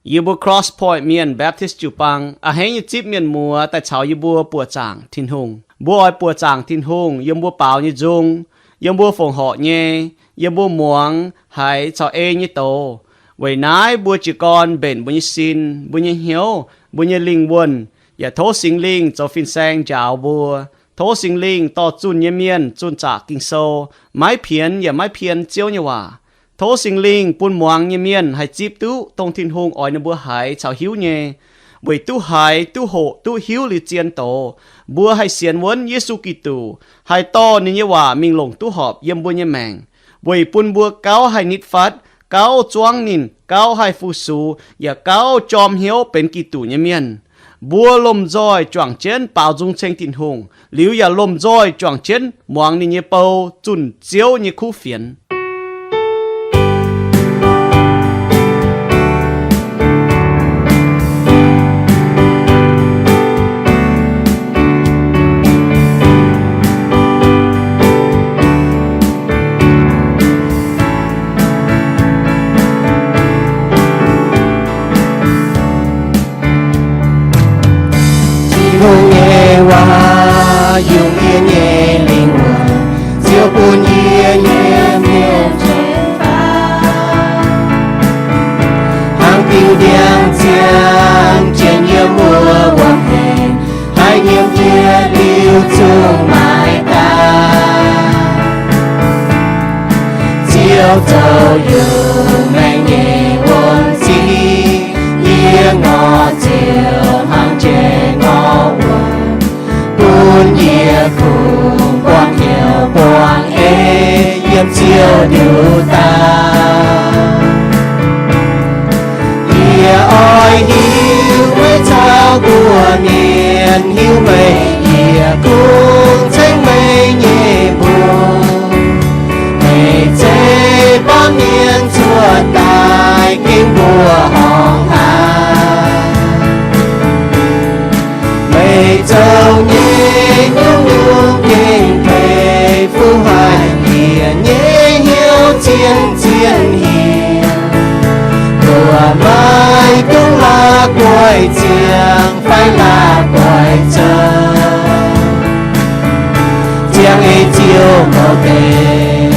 Yie mbuo Cross Point Mienh Baptist jiu-baang a'hneiv nyei zipv mienh muoz daaih caux yie mbuo buoqc zaangc Tin-Hungh. Mbuo oix buoqc zaangc Tin-Hungh yiem mbuo baaux nyei nzung, yiem mbuo fongc horc nyei, yiem mbuo muangx haiz caux ei nyei doz. Weic naaiv mbuo jiez gorn mbenc mbuo nyei sin, mbuo nyei hnyouv, mbuo nyei lingh wuonh, yaac tov Singx Lingh zoux fin-saeng njaaux mbuo. Tov Singx Lingh dorh zunh nyei mienh zunh zaqc Ging-Sou, maiv pienx yaac maiv pien Ziouv nyei waac. Tov Singx Lingh bun muangx nyei mienh haih zipv duqv dongh Tin-Hungh oix ninh mbuo haiz caux hiuv nyei, weic duqv haiz, duqv hoqc, duqv hiuv liuz zien doz, mbuo haih sienx wuonv Yesu Giduc, haih dorh ninh nyei waac mingh longc duqv horpc yiem mbuo nyei maengc, weic bun mbuo gauh haih nitv fatv, gauh zuangv ninh, gauh haih fu-sux, yaac gauh jorm hnyouv benx Giduc nyei mienh. Mbuo lomh nzoih juangc jienv baaux nzung ceng Tin-Hungh, liuz yaac lomh nzoih juangc jienv muangx ninh nyei bou zunh Ziouv nyei kuv fienx. Tin-Hungh nyei waac yungz yie nyei lingh wuonh, ziouc bun yie nyei mienh hnangv diuh ndiangx-ziangh jienv yiem wuov wuom hengx, haih nyiemc yie liuz zungv maiv daaih. Ziouv zoux yungz maengx nyei wuom-zingx, yie ngorc Ziouv hnangv jiex ngorc wuom, bun yie kungx buangh hnyouv buangh ei yiem Ziouv ndiuh daaih. Yie oix hiuv meih caux mbuo mienh hiuv meih, yie kungx ceng meih nyei mbuox. Meih zeiz baamh mienh cuotv daaih gengh mbuo horngh haaix. Meih zoux nyei nyungc-nyungc gengh peix fuqv haic yie nyei hnyouv zien-zien hieh. Mbuo maiv dungx la'guaih ziangh fai la'guaih zoux, ziangh ei Ziouv mouc deix.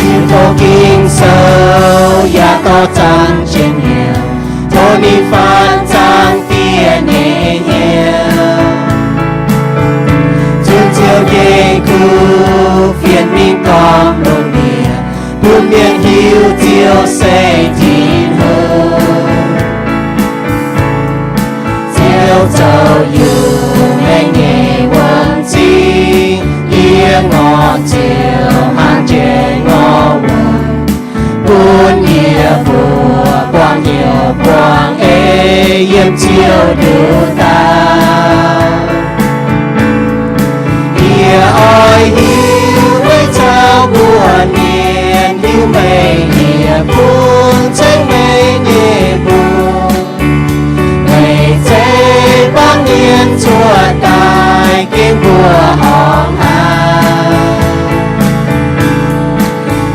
Yie tov Ging-Sou yaac dorh zaangc jienv hnyouv, tov ninh faanv zaangc Diex nyei hnyouv, zunh Ziouv nyei kuv fienx mingh gormx lungh ndiev, bun mienh hiuv Ziouv se Tin-Hungh. Ziouv zoux yungz maengx nyei wuom-zingx, yie ngorc Ziouv hnangv jiex ngorc wuom, bun yie mbuo buangh hnyouv buangh ei yiem Ziouv ndiuh daaih. Yie oix hiuv meih caux mbuo mienh hiuv meih, yie kungx ceng meih nyei mbuox. Meih zeiz baamh mienh cuotv daaih gengh mbuo horngh haaix.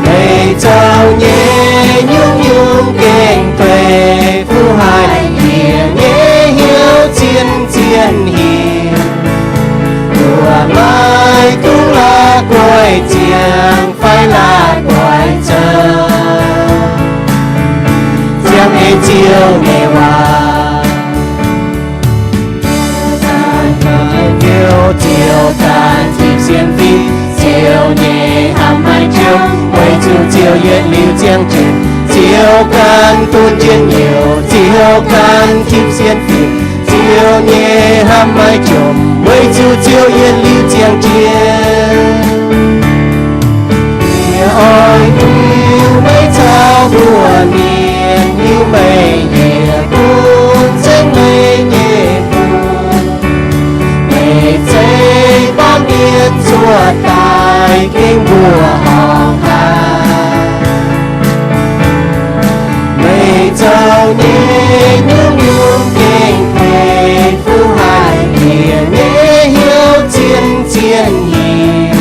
Meih zoux nyei nyungc-nyungc gengh dueiv fuqv haic yie nyei hnyouv zien-zien hieh. Mbuo maiv dungx la'guaih ziangh fai la'guaih zoux, ziangh ei Ziouv nyei waac. Ziouv, Ziouv ganh tipv sienx fim, Ziouv nyei hnamv maiv jomc, weic zuqc Ziouv yietc liuz ziangh jienv. Ziouv ganh bun njien-youh, Ziouv ganh tipv sienx fim, Ziouv nyei hnamv maiv jomc, weic zuqc Ziouv yietc liuz ziangh jienv. Yie oix hiuv meih caux mbuo mienh hiuv meih, yie kungx ceng meih nyei mbuox. Meih zeiz baamh mienh cuotv daaih gengh mbuo horngh haaix. Meih zoux nyei nyungc-nyungc gengh peix fuqv haic yie nyei hnyouv zien-zien hieh.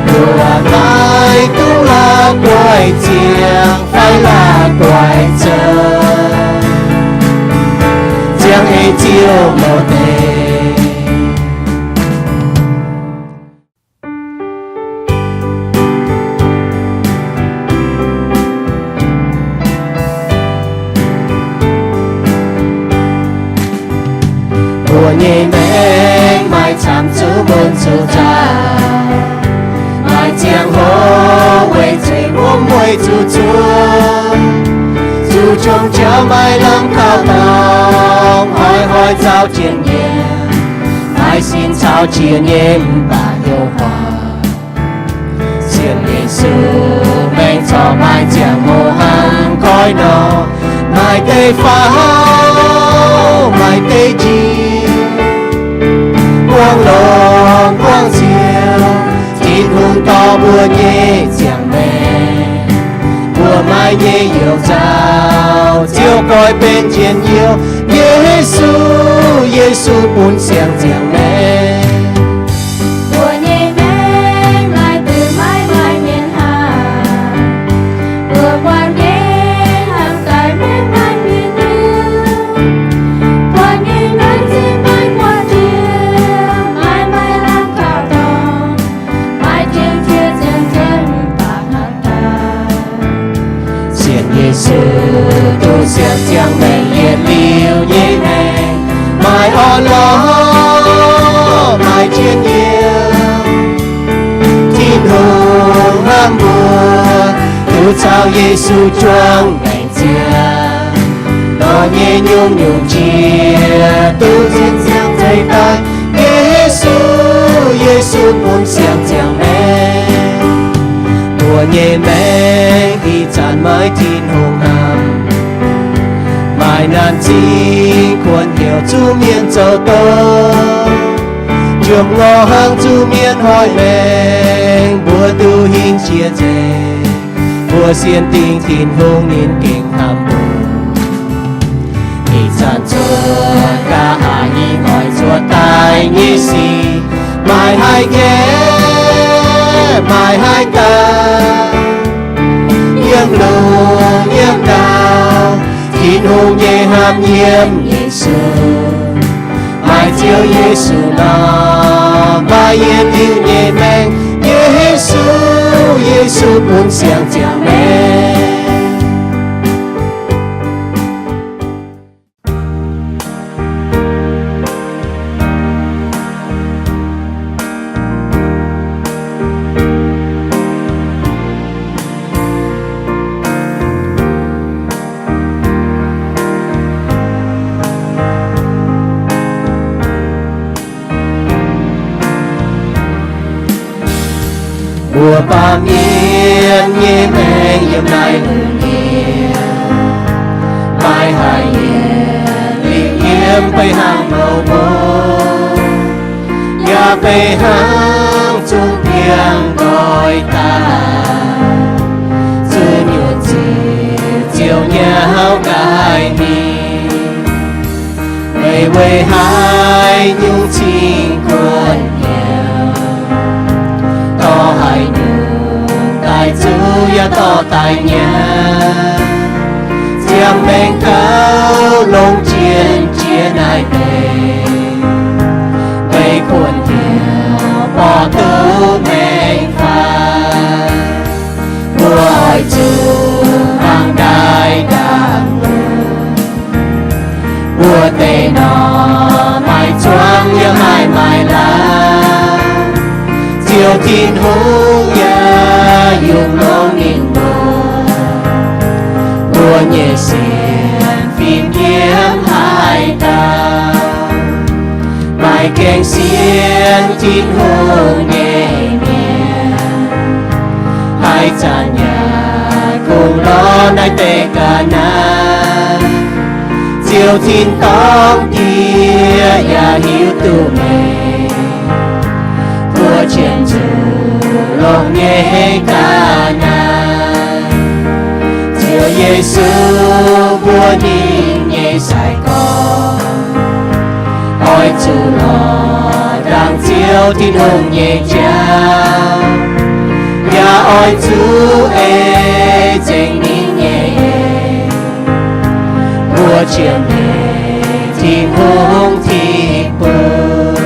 Mbuo maiv dungx la'guaih ziangh fai la'guaih Ziouv lorz deix. Mbuo nyei maengc maaih camv zuqc mun zuqc zaah, maaih ziangh hoc weic zuqc wuom weic zuqc zuov, zuqc qongx jauv maaih lamh kaux dorngx, hnoi-hnoi zaux jiex nyei, maaih sin caux jiex nyei mv baac hnyouv huaax. Sienx Yesu maengc corc maaih ziangh hoc hnangv goiv nor, maaih deix faaux, maaih deix njiec, buangv longx buangv nziouv, Tin-Hungh dorh mbuo nyei ziangh maengc, mbuo maaih nyei youh nzauh, Ziouv goiv benx njien-youh. Yesu, Yesu bun siang-ziangh maengc. Mbuo nyei maengc laaic duqv maiv maaih mienh hnamv. Mbuo buatc nyei hnamv daaih maiv maaih mienh hiuv. Buatc nyei maengc zinh maiv buatc jiex, maiv maaih lamh kaux dorngx, maiv jiex jiex ziangh jienv mv baac hnangv daaih. Sienx Yesu duqv siang-ziangh maengc, yietc liuz nyei maengc maaih orn-lorqc, maaih njien-youh. Tin-Hungh hnamv mbuo, duqv caux Yesu juangc maengc ziangh, lorz nyei nyungc-nyungc jiex duqv zien ziangh zeiz daaih. Yesu, Yesu bun siang-ziangh maengc. Mbuo nyei maengc ih zanc maiv Tin-Hungh hnamv, maaih naanc zingh kuonx heuc zuqc mienh zoux doz, jomc ngorc hnangv zuqc mienh hoic maengc, mbuo duqv hingh jiex nzengc. Mbuo sienx dingc Tin-Hungh, ninh gengh hnamv mbuo. Ih zanc cuotv nqa'haav ih hnoi cuotv daaih nyei sic, maaih haih gaeqv, maaih haih daaih, yiem lungh yiem ndau, Tin-Hungh nyei hnamv yiem Yesu. Maaih Ziouv Yesu nor, maaih yietc liuz nyei maengc. Yesu, Yesu bun siang-ziangh maengc. Mbuo baamh mienh nyei maengc yiem naaiv lungh ndiev, maaih haaix nyungc lingh yiem beiv hnangv nouh mbuo, yaac beiv hnangv zungv biangh nqoi daaih, zuqc nyuoqc ziouc, ziouc nyauv nqaai mingh. Meih weic haaix nyungc cing kuonx hnyouv, dorh haaix nyungc daaih zuqc yaac dorh daaih nyanc. Ziangh maengc gauh longc jienv jiex naaiv deix, meih kuonx hnyouv borqv duqv maengc fai? Mbuo oix zuqc hnangv naaiv ndaangc lungh, mbuo deix nor maaih zuangx yaac maaih maaiz laangz, Ziouv Tin-Hungh yaac yungz longx ninh mbuo. Mbuo nyei sienx fim yiem haaix dauh, maaih gaengh sienx Tin-Hungh nyei mienh, haaix zanc yaac kungx lorz naaiv deix ga'naaiv. Ziouv Tin-dorngh Diex yaac hiuv duqv meih mbuo qiemx zuqc longx nyei ga'naaiv. Ziouv Yesu, mbuo ninh nyei sai-gorx, oix zuqc lorz ndaangc Ziouv Tin-Hungh nyei jauv, yaac oix zuqc ei zengc ninh nyei eix. Mbuo qiemx nyei Tin-Hungh Bungx ti bun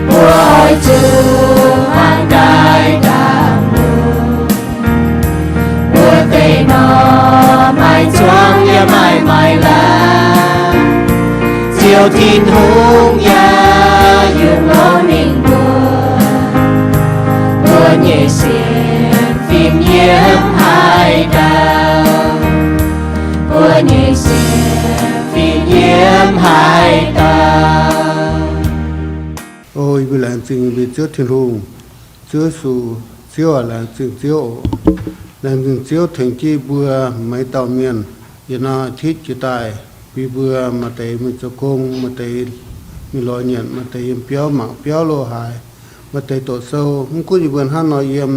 mbuo oix zuqc hmuangx daaih ndaangc mbuo, mbuo deix nor maaih zuangx yaac maaih maaiz laangz. Ziouv Tin-Hungh yaac yungz longx mingh mbuo, mbuo nyei sienx fim yiem haaix dauh, mbuo nyei sienx fim yiem haaix dauh. O yie mbuo laengz zingh yie mbuo Ziouv Tin-Hungh, Ziouv Yesu, Ziouv aac, laengz zingh Ziouv oc. Laengz zingh Ziouv tengx jienv yie mbuo maaih dauh mienh yietc norm อาทิตย์ jiex daaih bun yie mbuo maaih deix mingh zoux gong, maaih deix mingh lorz nyanc, maaih deix yiem biauv mangc biauv lo haaix, maaih deix doqc sou. Mv gunv yie mbuo hnangv nor yiem,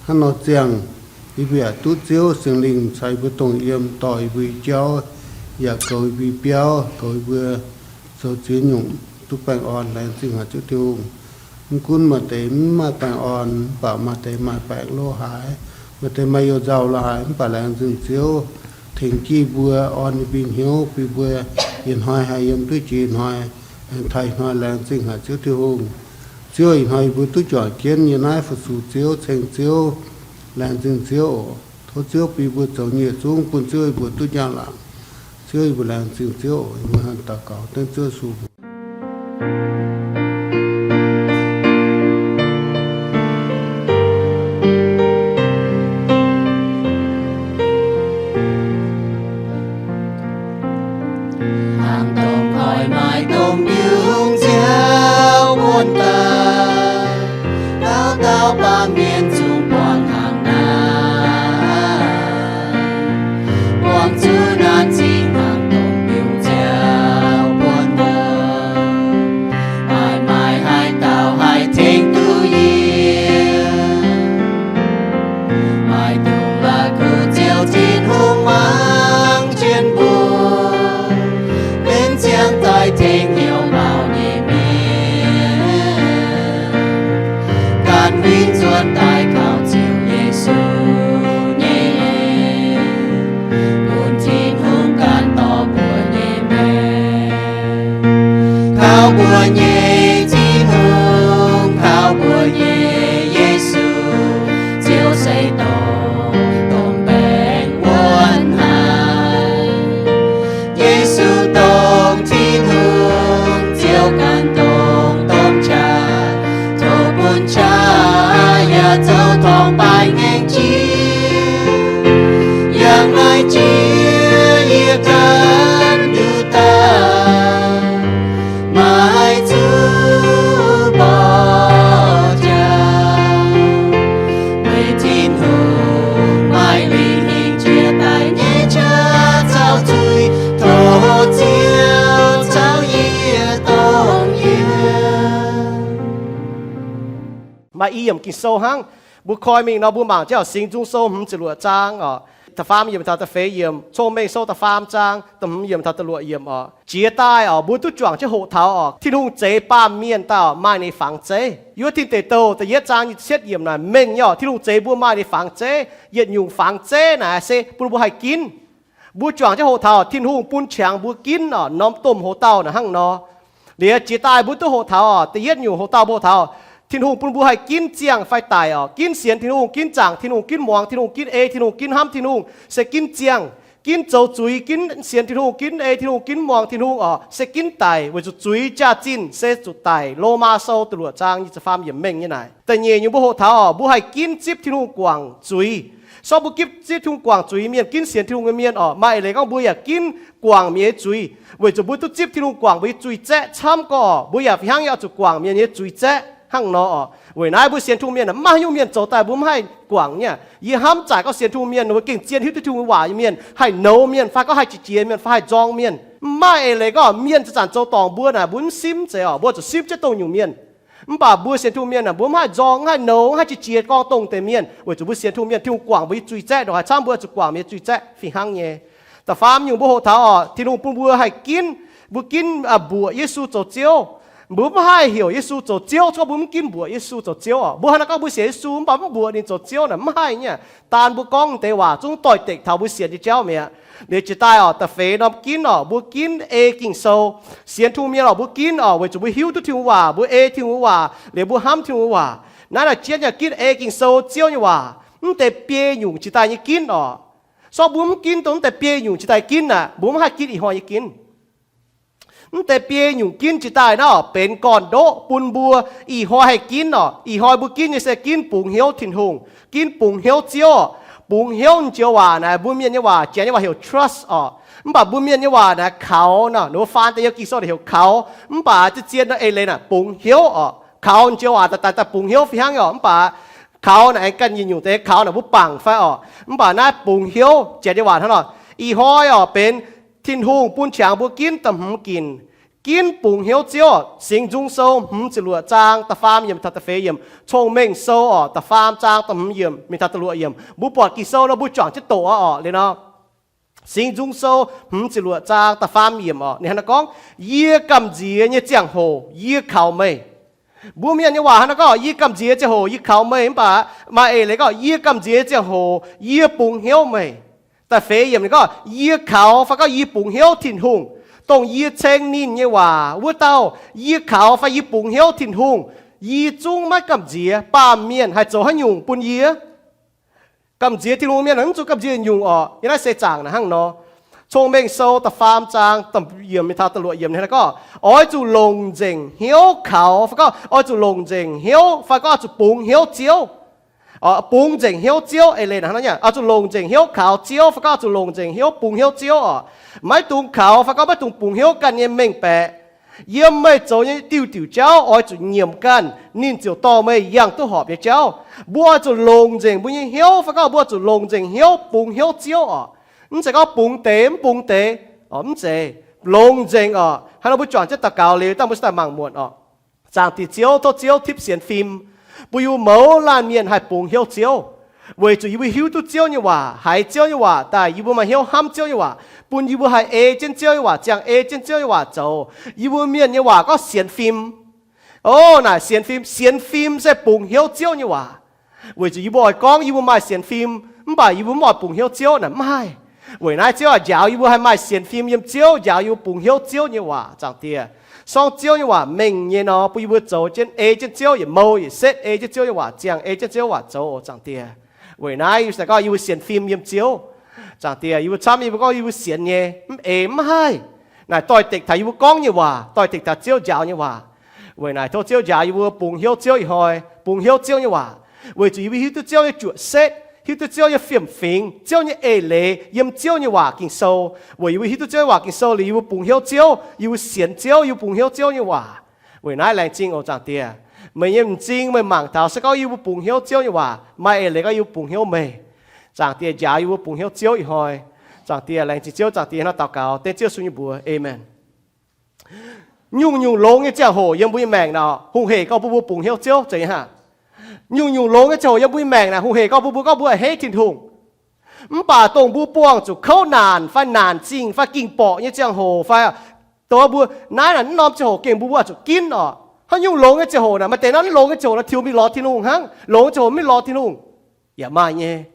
hnangv nor ziangh, yie mbuo yaac duqv Ziouv Singx Lingh caux yie mbuo dongh yiem dorh yie mbuo nyei jauv, yaac goux yie mbuo nyei biauv, goux yie mbuo zoux ziex nyungc duqv baengh orn. Laengz zingh haic Ziouv Tin-Hungh. Mv gunv maaih deix mv maaih baengh orn, mv baac maaih deix maaih baengc lo haaix, maaih deix maaih youh nzauh lo haaix, mv baac laengz zingh Ziouv tengx jienv yie mbuo, orn ninh mbuo hnyouv, bun yie mbuo ih hnoi haih yiem duqv jiex ih hnoi, aengx taux ih hnoi. Laengz zingh haic Ziouv Tin-Hungh. Ziouv, ih hnoi yie mbuo duqv juangc jienv nyei naaiv fu-sux Ziouv, ceng Ziouv, laengz zingh Ziouv oc. Tov Ziouv bun yie mbuo zoux nyei yietc zungv bun Ziouv yie mbuo duqv njang-laangc. Ziouv, yie mbuo laengz zingh Ziouv oc. Yie mbuo hnangv daux gaux dengv Ziouv Yesu mbuox. Hnaangx dongh koiv maaih dongh mbiungc nziaaux buonv daaih, dauh dauh baamh mienh zungv buangh hnaangx naaiv, buangh zuqc naaiv zingh hnaangx dongh mbiungc nziaaux buonv wuov. Maaih maaih haaix dauh haih tengx duqv yie? Maaih dongh la'kuqv Ziouv Tin-Hungh mangc jienv mbuo, benx ziangh daaih tengx hnyouv maux nyei mienh, ganh huingx nzuonx daaih kaux Ziouv Yesu nyei en, bun Tin-Hungh ganh dorh mbuo nyei maengc. Kaux mbuo nyei Tin-Hungh, kaux mbuo nyei Yesu, Ziouv se dongh, dongh baengh wuonv haic. Yesu dongh Tin-Hungh, Ziouv ganh dongh domh qaqv, tov bun qaqv yaac zoux torngv baaix ngaengc jiex. Yangh naaiv jiex yie ganh nduqc daaih, maiv zuqc mborqv jaax. Weic Tin-Hungh maaih lingh hingh jiex daaih nyei qaqv caux zuiz, tov Ziouv caux yie dongh yiem. Maaih i yiemc Ging-Sou hnangv, mbuo koi mingh nor mbuo mangc jienv oc, Singx Nzung Sou hmz ziepc luoqc zaang oc, da'faam yiemc taux da'feix yiemc, Cong-Mengh Sou da'faam zaang da'hmz yiemc taux da'luoqc yiemc oc. Jiex daaih oc, mbuo duqv juangc jienv hoqc taux oc, Tin-Hungh zeix baamh mienh daaih oc, maaih ninh nyei fangx zeiv. Yiem wuov Tin Deic Douh da'yietv zaang nyic ziepc cietv yiemc naaic mengh nyei oc, Tin-Hungh zeix mbuo maaih ninh fangx zeiv. Yietc nyungc fangx zeiv naaic se bun mbuo haih ginv. Mbuo juangc jienv hoqc taux Tin-Hungh bun qangx mbuo ginv oc, norm domh hoc-dauh naaic hnangv nor. Liuz jiex daaih mbuo duqv hoqc taux oc, da'yietv nyungc hoc-dauh mbuo hoqc taux Tin-Hungh bun mbuo haih ginv ziangh fai daic oc. Ginv sienx Tin-Hungh, ginv zaangc Tin-Hungh, ginv muangx Tin-Hungh, ginv ei Tin-Hungh, ginv hnamv Tin-Hungh se ginv ziangh. Ginv zoux zuiz, ginv sienx Tin-Hungh, ginv ei Tin-Hungh, ginv muangx Tin-Hungh oc, se ginv daic, weic zuqc zuiz jaax-zinh se zuqc daic. Lomaa Sou da'luoqc zaang nyic ziepc faam yiemc mengh nyei naaic. Da'nyeic nyungc mbuo hoqc taux oc, mbuo haih ginv zipv Tin-Hungh guangc zuiz. Sortv mbuo ginv zipv Tin-Hungh guangc zuiz nyei mienh, ginv sienx Tin-Hungh nyei mienh oc, maaih eix leiz gorngv mbuo yaac ginv guangc mienh nyei zuiz, weic zuqc mbuo duqv zipv Tin-Hungh guangc mbuo nyei zuiz zaeqv camv gorngv oc, mbuo yaac fih hnangv nyei oix zuqc guangc mienh nyei zuiz zaeqv hnangv nor oc. Weic naaiv mbuo sienx Tin-Hungh mienh mv maaih haaix nyungc mienh zoux daaih mbuo mv haih guangc nyei. Yie hnamv zaaic gorngv sienx Tin-Hungh mienh mbuo gengh zien hiuv duqv Tin-Hungh nyei waac nyei mienh haih nouz mienh fai gorngv haih qiex jiez mienh fai haih nzorng mienh. Mv maaih eix leiz gorngv mienh zanc-zanc zoux dorngc mbuo naaic mbuo mv simv zeiz oc, mbuo zuqc simv jienv dongh nyungc mienh. Mv baac mbuo sienx Tin-Hungh mienh aah, mbuo mv haih nzorng, mv haih nouz, mv haih qiex jiez gorngv dongh deix mienh, weic zuqc mbuo sienx Tin-Hungh mienh, Tin-Hungh guangc mbuo nyei zuiz zaeqv ndongc haaix camv mbuo zuqc guangc mienh nyei zuiz zaeqv fih hnangv nyei. Da'faam nyungc mbuo hoqc taux oc, Tin-Hungh bun mbuo haih ginv, mbuo ginv mbuoqc Yesu zoux Ziouv. Mbuo mv haih heuc Yesu zoux Ziouv, se gorngv mbuo mv ginv mbuoqc Yesu zoux Ziouv oc. Mbuo hnangv naaiv gorngv mbuo sienx Yesu mv baac mv mbuoqc ninh zoux Ziouv naaic mv haih nyei. Daan mbuo gorngv deix waac zungv doix-dekc taux mbuo sienx nyei jauv mi'aqv. Liuz jiex daaih oc, da'feix norm ginv oc, mbuo ginv ei Ging-Sou. Sienx Tin-Hungh mienh oc, mbuo ginv oc, weic zuqc mbuo hiuv duqv Tin-Hungh waac, mbuo ei Tin-Hungh waac, liuz mbuo hnamv Tin-Hungh waac. Naaiv naaic jienv yaac ginv ei Ging-Sou, Ziouv nyei waac. Mv deix biei nyungc jiex daaih nyei ginv oc. Sorng mbuo mv ginv dongh mv deix biei nyungc jiex daaih ginv aqv, mbuo mv haih ginv ih hnoi nyei ginv. Mv deix biei nyungc ginv jiex daaih naaiv oc, benx gorn-ndoqv bun mbuo ih hnoi haih ginv oc. Ih hnoi mbuo ginv nyei se ginv bungx hnyouv Tin-Hungh, ginv bungx hnyouv Ziouv oc. Bungx hnyouv joux waac naaic, mbuo mienh nyei waac, Janx nyei waac heuc trust oc. Mv baac mbuo mienh nyei waac naaic kaux nor, ninh mbuo faan deix yiem Ging-Sou naaic heuc kaux. Mv baac zien-zien nor eix leiz naaic bungx hnyouv oc. Kaux joux waac daaih daaih bungx hnyouv fih hnangv oc. Mv baac kaux naaic aengx ganh nyungc-nyungc deix kaux naaic mbuo bangc fai oc. Mv baac naaiv bungx hnyouv, Janx nyei waac hnangv nor. Ih hnoi oc benx Tin-Hungh bun qangx mbuo ginv da'hmz ginc. Ginv bungx hnyouv Ziouv oc. Singx Nzung Sou hmz ziepc luoqc zaang da'faam yiemc taux da'feix yiemc. Cong-Mengh Sou oc, da'faam zaang da'hmz yiemc mingh taux da'luoqc yiemc. Mbuo buatc Ging-Sou nor mbuo juangc jienv doqc aqv oc. Liuz nor, Singx Nzung Sou hmz ziepc luoqc zaang da'faam yiemc oc, ninh hnangv naaiv gorngv, Yie gamh nziex nyei ziangh hoc yie kaux meih. Mbuo mienh nyei waac hnangv naaiv gorngv, Yie gamh nziex ziangh hoc yie kaux meih. Mv baac maaih eix leiz gorngv, Yie gamh nziex ziangh hoc yie bungx hnyouv meih. Da'feix yiemc ninh gorngv, Yie kaux fai gorngv yie bungx hnyouv Tin-Hungh, dongh yie ceng ninh nyei waac wuov dauh. Yie kaux fai yie bungx hnyouv Tin-Hungh, yie zungv maiv gamh nziex baamh mienh haih zoux haaix nyungc bun yie. Gamh nziex Tin-Hungh mienh mv zuqc gamh nziex nyungc oc. Yiem naaiv seix zaangc naaic hnangv nor. Cong-Mengh Sou da'faam zaang da'yiemc mingh taux da'luoqc yiemc hnangv naaiv gorngv, Oix zuqc longc nzengc hnyouv kaux fai gorngv oix zuqc longc nzengc hnyouv fai gorngv oix zuqc bungx hnyouv Ziouv. Bungx nzengc hnyouv Ziouv eix leiz hnangv naaiv, oix zuqc longc nzengc hnyouv kaux Ziouv fai gorngv oix zuqc longc nzengc hnyouv bungx hnyouv Ziouv oc. Maiv dungx kaux fai gorngv maiv dungx bungx hnyouv ganh nyei mengh baeqc. Yiem meih zoux nyei diuh diuc jauv oix zuqc nyiemc ganh, ninh ziouc dorh meih yangh duqv horpc nyei jauv. Mbuo oix zuqc longc nzengc mbuo nyei hnyouv fai gorngv mbuo oix zuqc longc nzengc hnyouv bungx hnyouv Ziouv oc. Mv zeiz gorngv bungx deix mv bungx deix, mv zeiz. Longc nzengc oc. Hnangv nor mbuo juangc jienv daux gaux liuz dangh mbuo cingx daaih mangc muonc oc. Zaangc Diex Ziouv, tov Ziouv tipv sienx fim, bun yie mbuo mouz laanh mienh haih bungx hnyouv Ziouv, weic zuqc yie mbuo hiuv duqv Ziouv nyei waac, haiz Ziouv nyei waac daaih yie mbuo maaih hnyouv hnamv Ziouv nyei waac, bun yie mbuo haih ei jienv Ziouv nyei waac, ziangh ei jienv Ziouv nyei waac zoux. Yie mbuo mienh nyei waac gorngv sienx fim. O, naaic sienx fim, sienx fim se bungx hnyouv Ziouv nyei waac. Weic zuqc yie mbuo oix gorngv yie mbuo maaih sienx fim, mv baac yie mbuo mv oix bungx hnyouv Ziouv naaic mv haih. Weic naaiv Ziouv aac, njaaux yie mbuo haih maaih sienx fim yiem Ziouv, njaaux yie mbuo bungx hnyouv Ziouv nyei waac, Zaangc Diex. Sorng Ziouv nyei waac mengh nyei nor, bun yie mbuo zoux jienv ei jienv Ziouv, yietc mouh yietc setv ei jienv Ziouv nyei waac, ziangh ei jienv Ziouv waac zoux oc, Zaangc Diex. Weic naaiv yie se gorngv yie mbuo sienx fim yiem Ziouv. Zaangc Diex, yie mbuo camv, yie mbuo gorngv yie mbuo sienx nyei, mv eix mv haih. Naaic doix-dekc taux yie mbuo gorngv nyei waac, doix-dekc taux Ziouv njaaux nyei waac. Weic naaic tov Ziouv njaaux yie mbuo bungx hnyouv Ziouv ih hnoi, bungx hnyouv Ziouv nyei waac. Weic zuqc yie mbuo hiuv duqv Ziouv nyei juoqc setv, hiuv duqv Ziouv nyei fiem-fingx, Ziouv nyei eix leiz yiem Ziouv nyei waac Ging-Sou. Weic yie mbuo hiuv duqv Ziouv nyei waac Ging-Sou liuz yie mbuo bungx hnyouv Ziouv, yie mbuo sienx Ziouv, yie mbuo bungx hnyouv Ziouv nyei waac. Weic naaiv laengz zingh oc, Zaangc Diex. Meih nyei m'zing meih mangc taux se gorngv yie mbuo bungx hnyouv Ziouv nyei waac, maaih eix leiz gorngv yie mbuo bungx hnyouv meih. Zaangc Diex njaaux yie mbuo bungx hnyouv Ziouv ih hnoi. Zaangc Diex, laengz zingh Ziouv, Zaangc Diex, hnangv naaiv daux gaux dengv Ziouv Yesu nyei mbuox, aamen. Nyungc-nyungc longx nyei ziangh hoc yiem mbuo nyei maengc naaic, hungh hec gorngv mbuo mbuo bungx hnyouv Ziouv zeiz nyei haav. Nyungc-nyungc longx nyei ziangh hoc yiem mbuo nyei maengc naaic, hungh hec gorngv mbuo mbuo gorngv mbuo a'hneiv Tin-Hungh. Mv baac dongh mbuo buangh zuqc kouv naanc fai naanc zingh fai ging-borqc nyei ziangh hoc fai, dongh mbuo naaiv naaic mv norm ziangh hoc gengh mbuo mbuo oix zuqc ginv oc. Haaix nyungc longx nyei ziangh hoc naaic, maaih deix naaiv mv longx nyei ziangh hoc naaic tiux mingh lorz Tin-Hungh hnangv. Longx nyei ziangh hoc mv lorz Tin-Hungh yaac maaih nyei.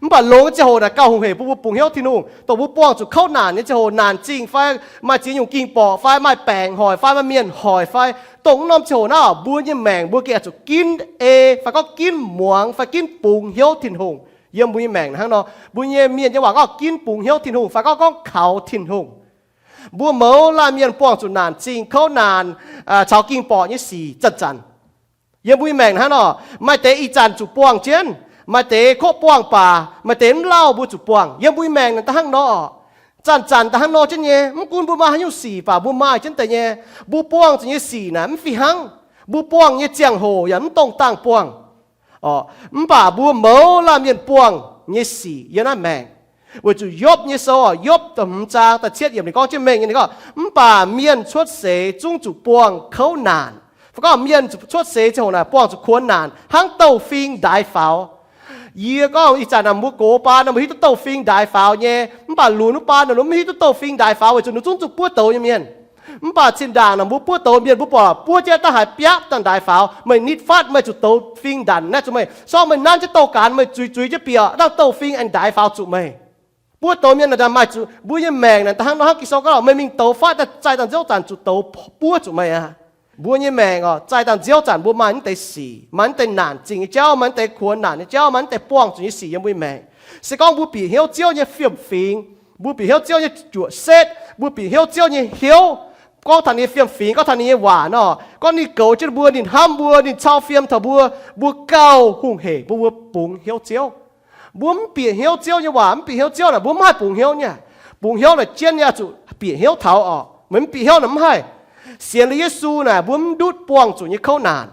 Mv baac longx nyei ziangh hoc naaic gauh hungh hec bun mbuo bungx hnyouv Tin-Hungh. Dongh mbuo buangh zuqc kouv naanc nyei ziangh hoc, naanc zingh fai maaih ziex nyungc ging-borqc fai maaih baengc hoic fai maaih mienh hoic fai, dongh mv norm ziangh hoc naaiv mbuo nyei maengc mbuo gengh oix zuqc ginv ei fai gorngv ginv muangx fai ginv bungx hnyouv Tin-Hungh. Yiem mbuo nyei maengc hnangv nor, mbuo nyei mienh nyei waac gorngv ginv bungx hnyouv Tin-Hungh fai gorngv, gorngv kaux Tin-Hungh. Mbuo mouz laanh mienh buangh zuqc naanc zingh kouv naanc caux ging-borqc nyei sic zanc-zanc. Yiem mbuo nyei maengc hnangv nor, maaih deix ih zanc zuqc buangh jienv, maaih deix kov buangh baac maaih deix mv lauh mbuo zuqc buangh. Yiem mbuo nyei maengc naaic da'hnangv nor, zanc-zanc da'hnangv nor jienv nyei. Mv gunv mbuo maaih haaix nyungc sic baac mbuo maaih jienv deix nyei. Mbuo buangh zuqc nyei sic naaic mv fih hnangv. Mbuo buangh nyei ziangh hoc yaac mv dongh dangh buangh. Mv baac mbuo mouz laanh mienh buangh nyei sic yiem naaiv maengc, weic zuqc Yopv nyei sou, Yopv da'hmz zaang da'cietv yiemc ninh gorngv jienv mengh nyei, ninh gorngv, mv baac mienh cuotv seix zungv zuqc buangh kouv naanc. Fai gorngv mienh cuotv seix ziangh hoc naaic buangh zuqc kuonx naanc hnangv douz-fing ndaix faaux. Yie gorngv ih zanc naaic mbuo gox baan naaic mbuo hiuv duqv douz-fing ndaix faaux nyei, mv baac lunx wuov baan naaic mbuo mv hiuv duqv douz-fing ndaix faaux weic zuqc ninh zungv zuqc buov douz nyei mienh. Mv baac zinh ndaangc naaic mbuo buov douz mienh mbuo buatc buov jienv daaih haiz biapv daaih ndaix faaux. Meih nitv fatv meih zuqc douz-fing ndanc naaiv zuqc meih. Sorng meih nanv jienv douz-gaanx meih zuiz zuiz jienv bieqc dangh douz-fing aengx ndaix faaux zuqc meih. Buov douz mienh naaic maaih zuqc mbuo nyei maengc naaic, da'hnangv nor hnangv Ging-Sou gorngv, meih mingh douz fatv, zaih dangh nziouv zanc zuqc douz buov zuqc meih aqv. Mbuo nyei maengc oc, zaih dangh nziouv zanc mbuo maaih naaiv deix sic, maaih naaiv deix naanc zingh nyei jauv, maaih naaiv deix kuonx naanc nyei jauv, maaih naaiv deix buangh zuqc nyei sic yiem mbuo nyei maengc. Se gorngv mbuo bieqc hnyouv Ziouv nyei fiem-fingx, mbuo bieqc hnyouv Ziouv nyei juoqc setv, mbuo bieqc hnyouv Ziouv nyei hnyouv, gorngv taux ninh nyei fiem-fingx, gorngv taux ninh nyei waac nor, gorngv ninh goux jienv mbuo, ninh hnamv mbuo, ninh cau fiem taux mbuo, mbuo gauh hungh hec bun mbuo bungx hnyouv Ziouv. Mbuo mv bieqc hnyouv Ziouv nyei waac, mv bieqc hnyouv Ziouv naaic, mbuo mv haih bungx hnyouv nyei. Bungx hnyouv naaic jienv nyei oix zuqc bieqc hnyouv taux oc. Meih mv bieqc hnyouv naaic mv haih. Sienx liuz Yesu naaic mbuo mv ndutv buangh zuqc nyei kouv naanc.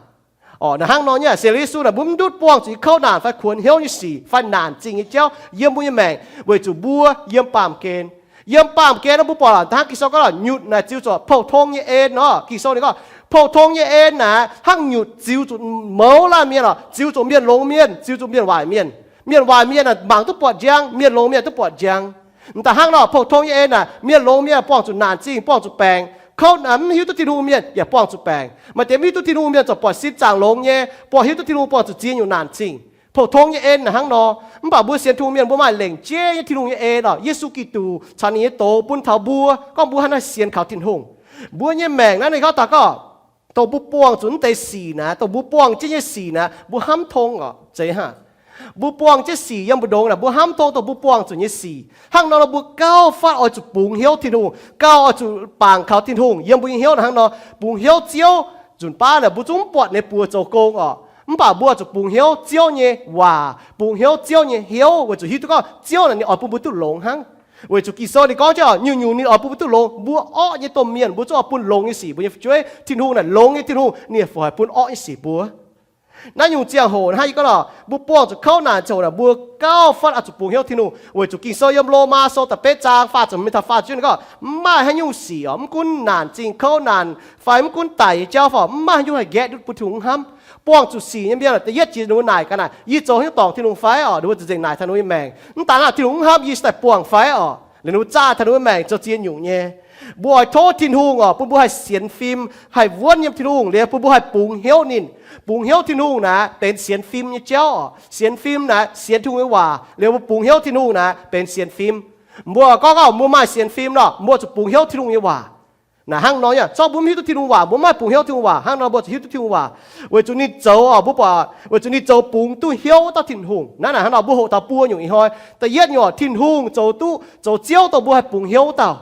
Oc, naaic hnangv nor nyei, sienx liuz Yesu naaic mbuo mv ndutv buangh zuqc nyei kouv naanc fai kuonx hnyouv nyei sic fai naanc zingh nyei jauv yiem mbuo nyei maengc, weic zuqc mbuo yiem baamh gen. Yiem baamh gen nor mbuo buatc hnangv Ging-Sou gorngv nyutc naaic ziux zuqc pou-tong nyei en nor. Ging-Sou ninh gorngv pou-tong nyei en naaic hnangv nyutc ziux zuqc mouz laanh mienh oc, ziux zuqc mienh longx mienh, ziux zuqc mienh waaic mienh. Mienh waaic mienh aah, mangc duqv buatc njang, mienh longx mienh duqv buatc njang. M'daaih hnangv nor, pou-tong nyei en naaic, mienh longx mienh buangh zuqc naanc zingh, buangh zuqc baengc. Kouv naanc, mv hiuv duqv Tin-Hungh mienh yaac buangh zuqc baengc. Maaih deix mv hiuv duqv Tin-Hungh mienh ziouc buatc sin zaangc longx nyei, buangh hiuv duqv Tin-Hungh buangh zuqc ziex nyungc naanc zingh. Pou-tong nyei en naaic hnangv nor. Mv baac mbuo sienx Tin-Hungh mienh mbuo maaih lengc jeiv nyei Tin-Hungh nyei en oc. Yesu Giduc caux ninh nyei doz bun taux mbuo, gorngv mbuo hnangv naaiv sienx kaux Tin-Hungh. Mbuo nyei maengc naaiv ninh gorngv daaih gorngv, dongh mbuo buangh zuqc naaiv deix sic naaic, dongh mbuo buangh jienv nyei sic naaic, mbuo hnamv tong oc, zeiz hnangv. Mbuo buangh jienv sic yiem mbu'ndongx naaic, mbuo hnamv tong dongh mbuo buangh zuqc nyei sic. Hnangv nor nor mbuo gauh fatv oix zuqc bungx hnyouv Tin-Hungh, gauh oix zuqc bangc kaux Tin-Hungh yiem mbuo nyei hnyouv naaic. Hnangv nor, bungx hnyouv Ziouv nzunc baav naaic mbuo zungv mv buatc ninh buoz zoux gong oc. Mv baac mbuo oix zuqc bungx hnyouv Ziouv nyei waac, bungx hnyouv Ziouv nyei hnyouv, weic zuqc hiuv duqv gorngv Ziouv naaic ninh oix bun mbuo duqv longx hnangv. Weic zuqc Ging-Sou ninh gorngv jienv oc, nyungc-nyungc ninh oix bun mbuo duqv longx. Mbuo orqv nyei domh mienh, mbuo zungv oix bun longx nyei sic mbuo nyei fu'jueiv. Tin-Hungh naaic longx nyei Tin-Hungh, ninh fih haic bun orqv nyei sic mbuo. Naaiv nyungc ziangh hoc hnangv yie gorngv lorqc, mbuo buangh zuqc kouv naanc ziangh hoc naaic, mbuo gauh fatv oix zuqc bungx hnyouv Tin-Hungh, weic zuqc Ging-Sou yiem Lomaa Sou da'betv zaang faah ziepc hmz mingh taux faah ziepc juov ninh gorngv, mv maaih haaix nyungc sic oc, mv gunv naanc zingh kouv naanc fai mv gunv daic nyei jauv fai, mv maaih haaix nyungc haih nqaeqv ndutv bun Tin-Hungh hnamv. Buangh zuqc sic nyei mienh oc, da'yietv jiex ninh mbuo naaic gaax naaic, yie zoux haaix nyungc dorngc Tin-Hungh fai oc, ninh mbuo za'gengh naaic taux ninh mbuo nyei maengc. Mv daan hnangv, Tin-Hungh mv hnamv yie se daaih buangh fai oc, liuz ninh mbuo zaah taux ninh mbuo maengc zoux ziex nyungc nyei. Mbuo oix tov Tin-Hungh oc, bun mbuo haih sienx fim, haih wuonv yiem Tin-Hungh, liuz bun mbuo haih bungx hnyouv ninh. Bungx hnyouv Tin-Hungh naaic benx sienx fim nyei jauv oc. Sienx fim naaic sienx Tin-Hungh nyei waac, liuz mbuo bungx hnyouv Tin-Hungh naaic benx sienx fim. Mbuo gorngv oc, mbuo maaih sienx fim nor, mbuo zuqc bungx hnyouv Tin-Hungh nyei waac. Naaic hnangv nor nyei, zorqv mbuo mv hiuv duqv Tin-Hungh waac, mbuo mv haih bungx hnyouv Tin-Hungh waac. Hnangv nor mbuo zuqc hiuv duqv Tin-Hungh waac, weic zuqc ninh zoux oc, mbuo buatc, weic zuqc ninh zoux bungx duqv hnyouv wuov dauh Tin-Hungh. Naaiv naaic hnangv nor mbuo hoqc taux buo nyungc ih hnoi. Da'yietv nyungc oc, Tin-Hungh zoux duqv, zoux Ziouv dongh mbuo haih bungx hnyouv wuov dauh.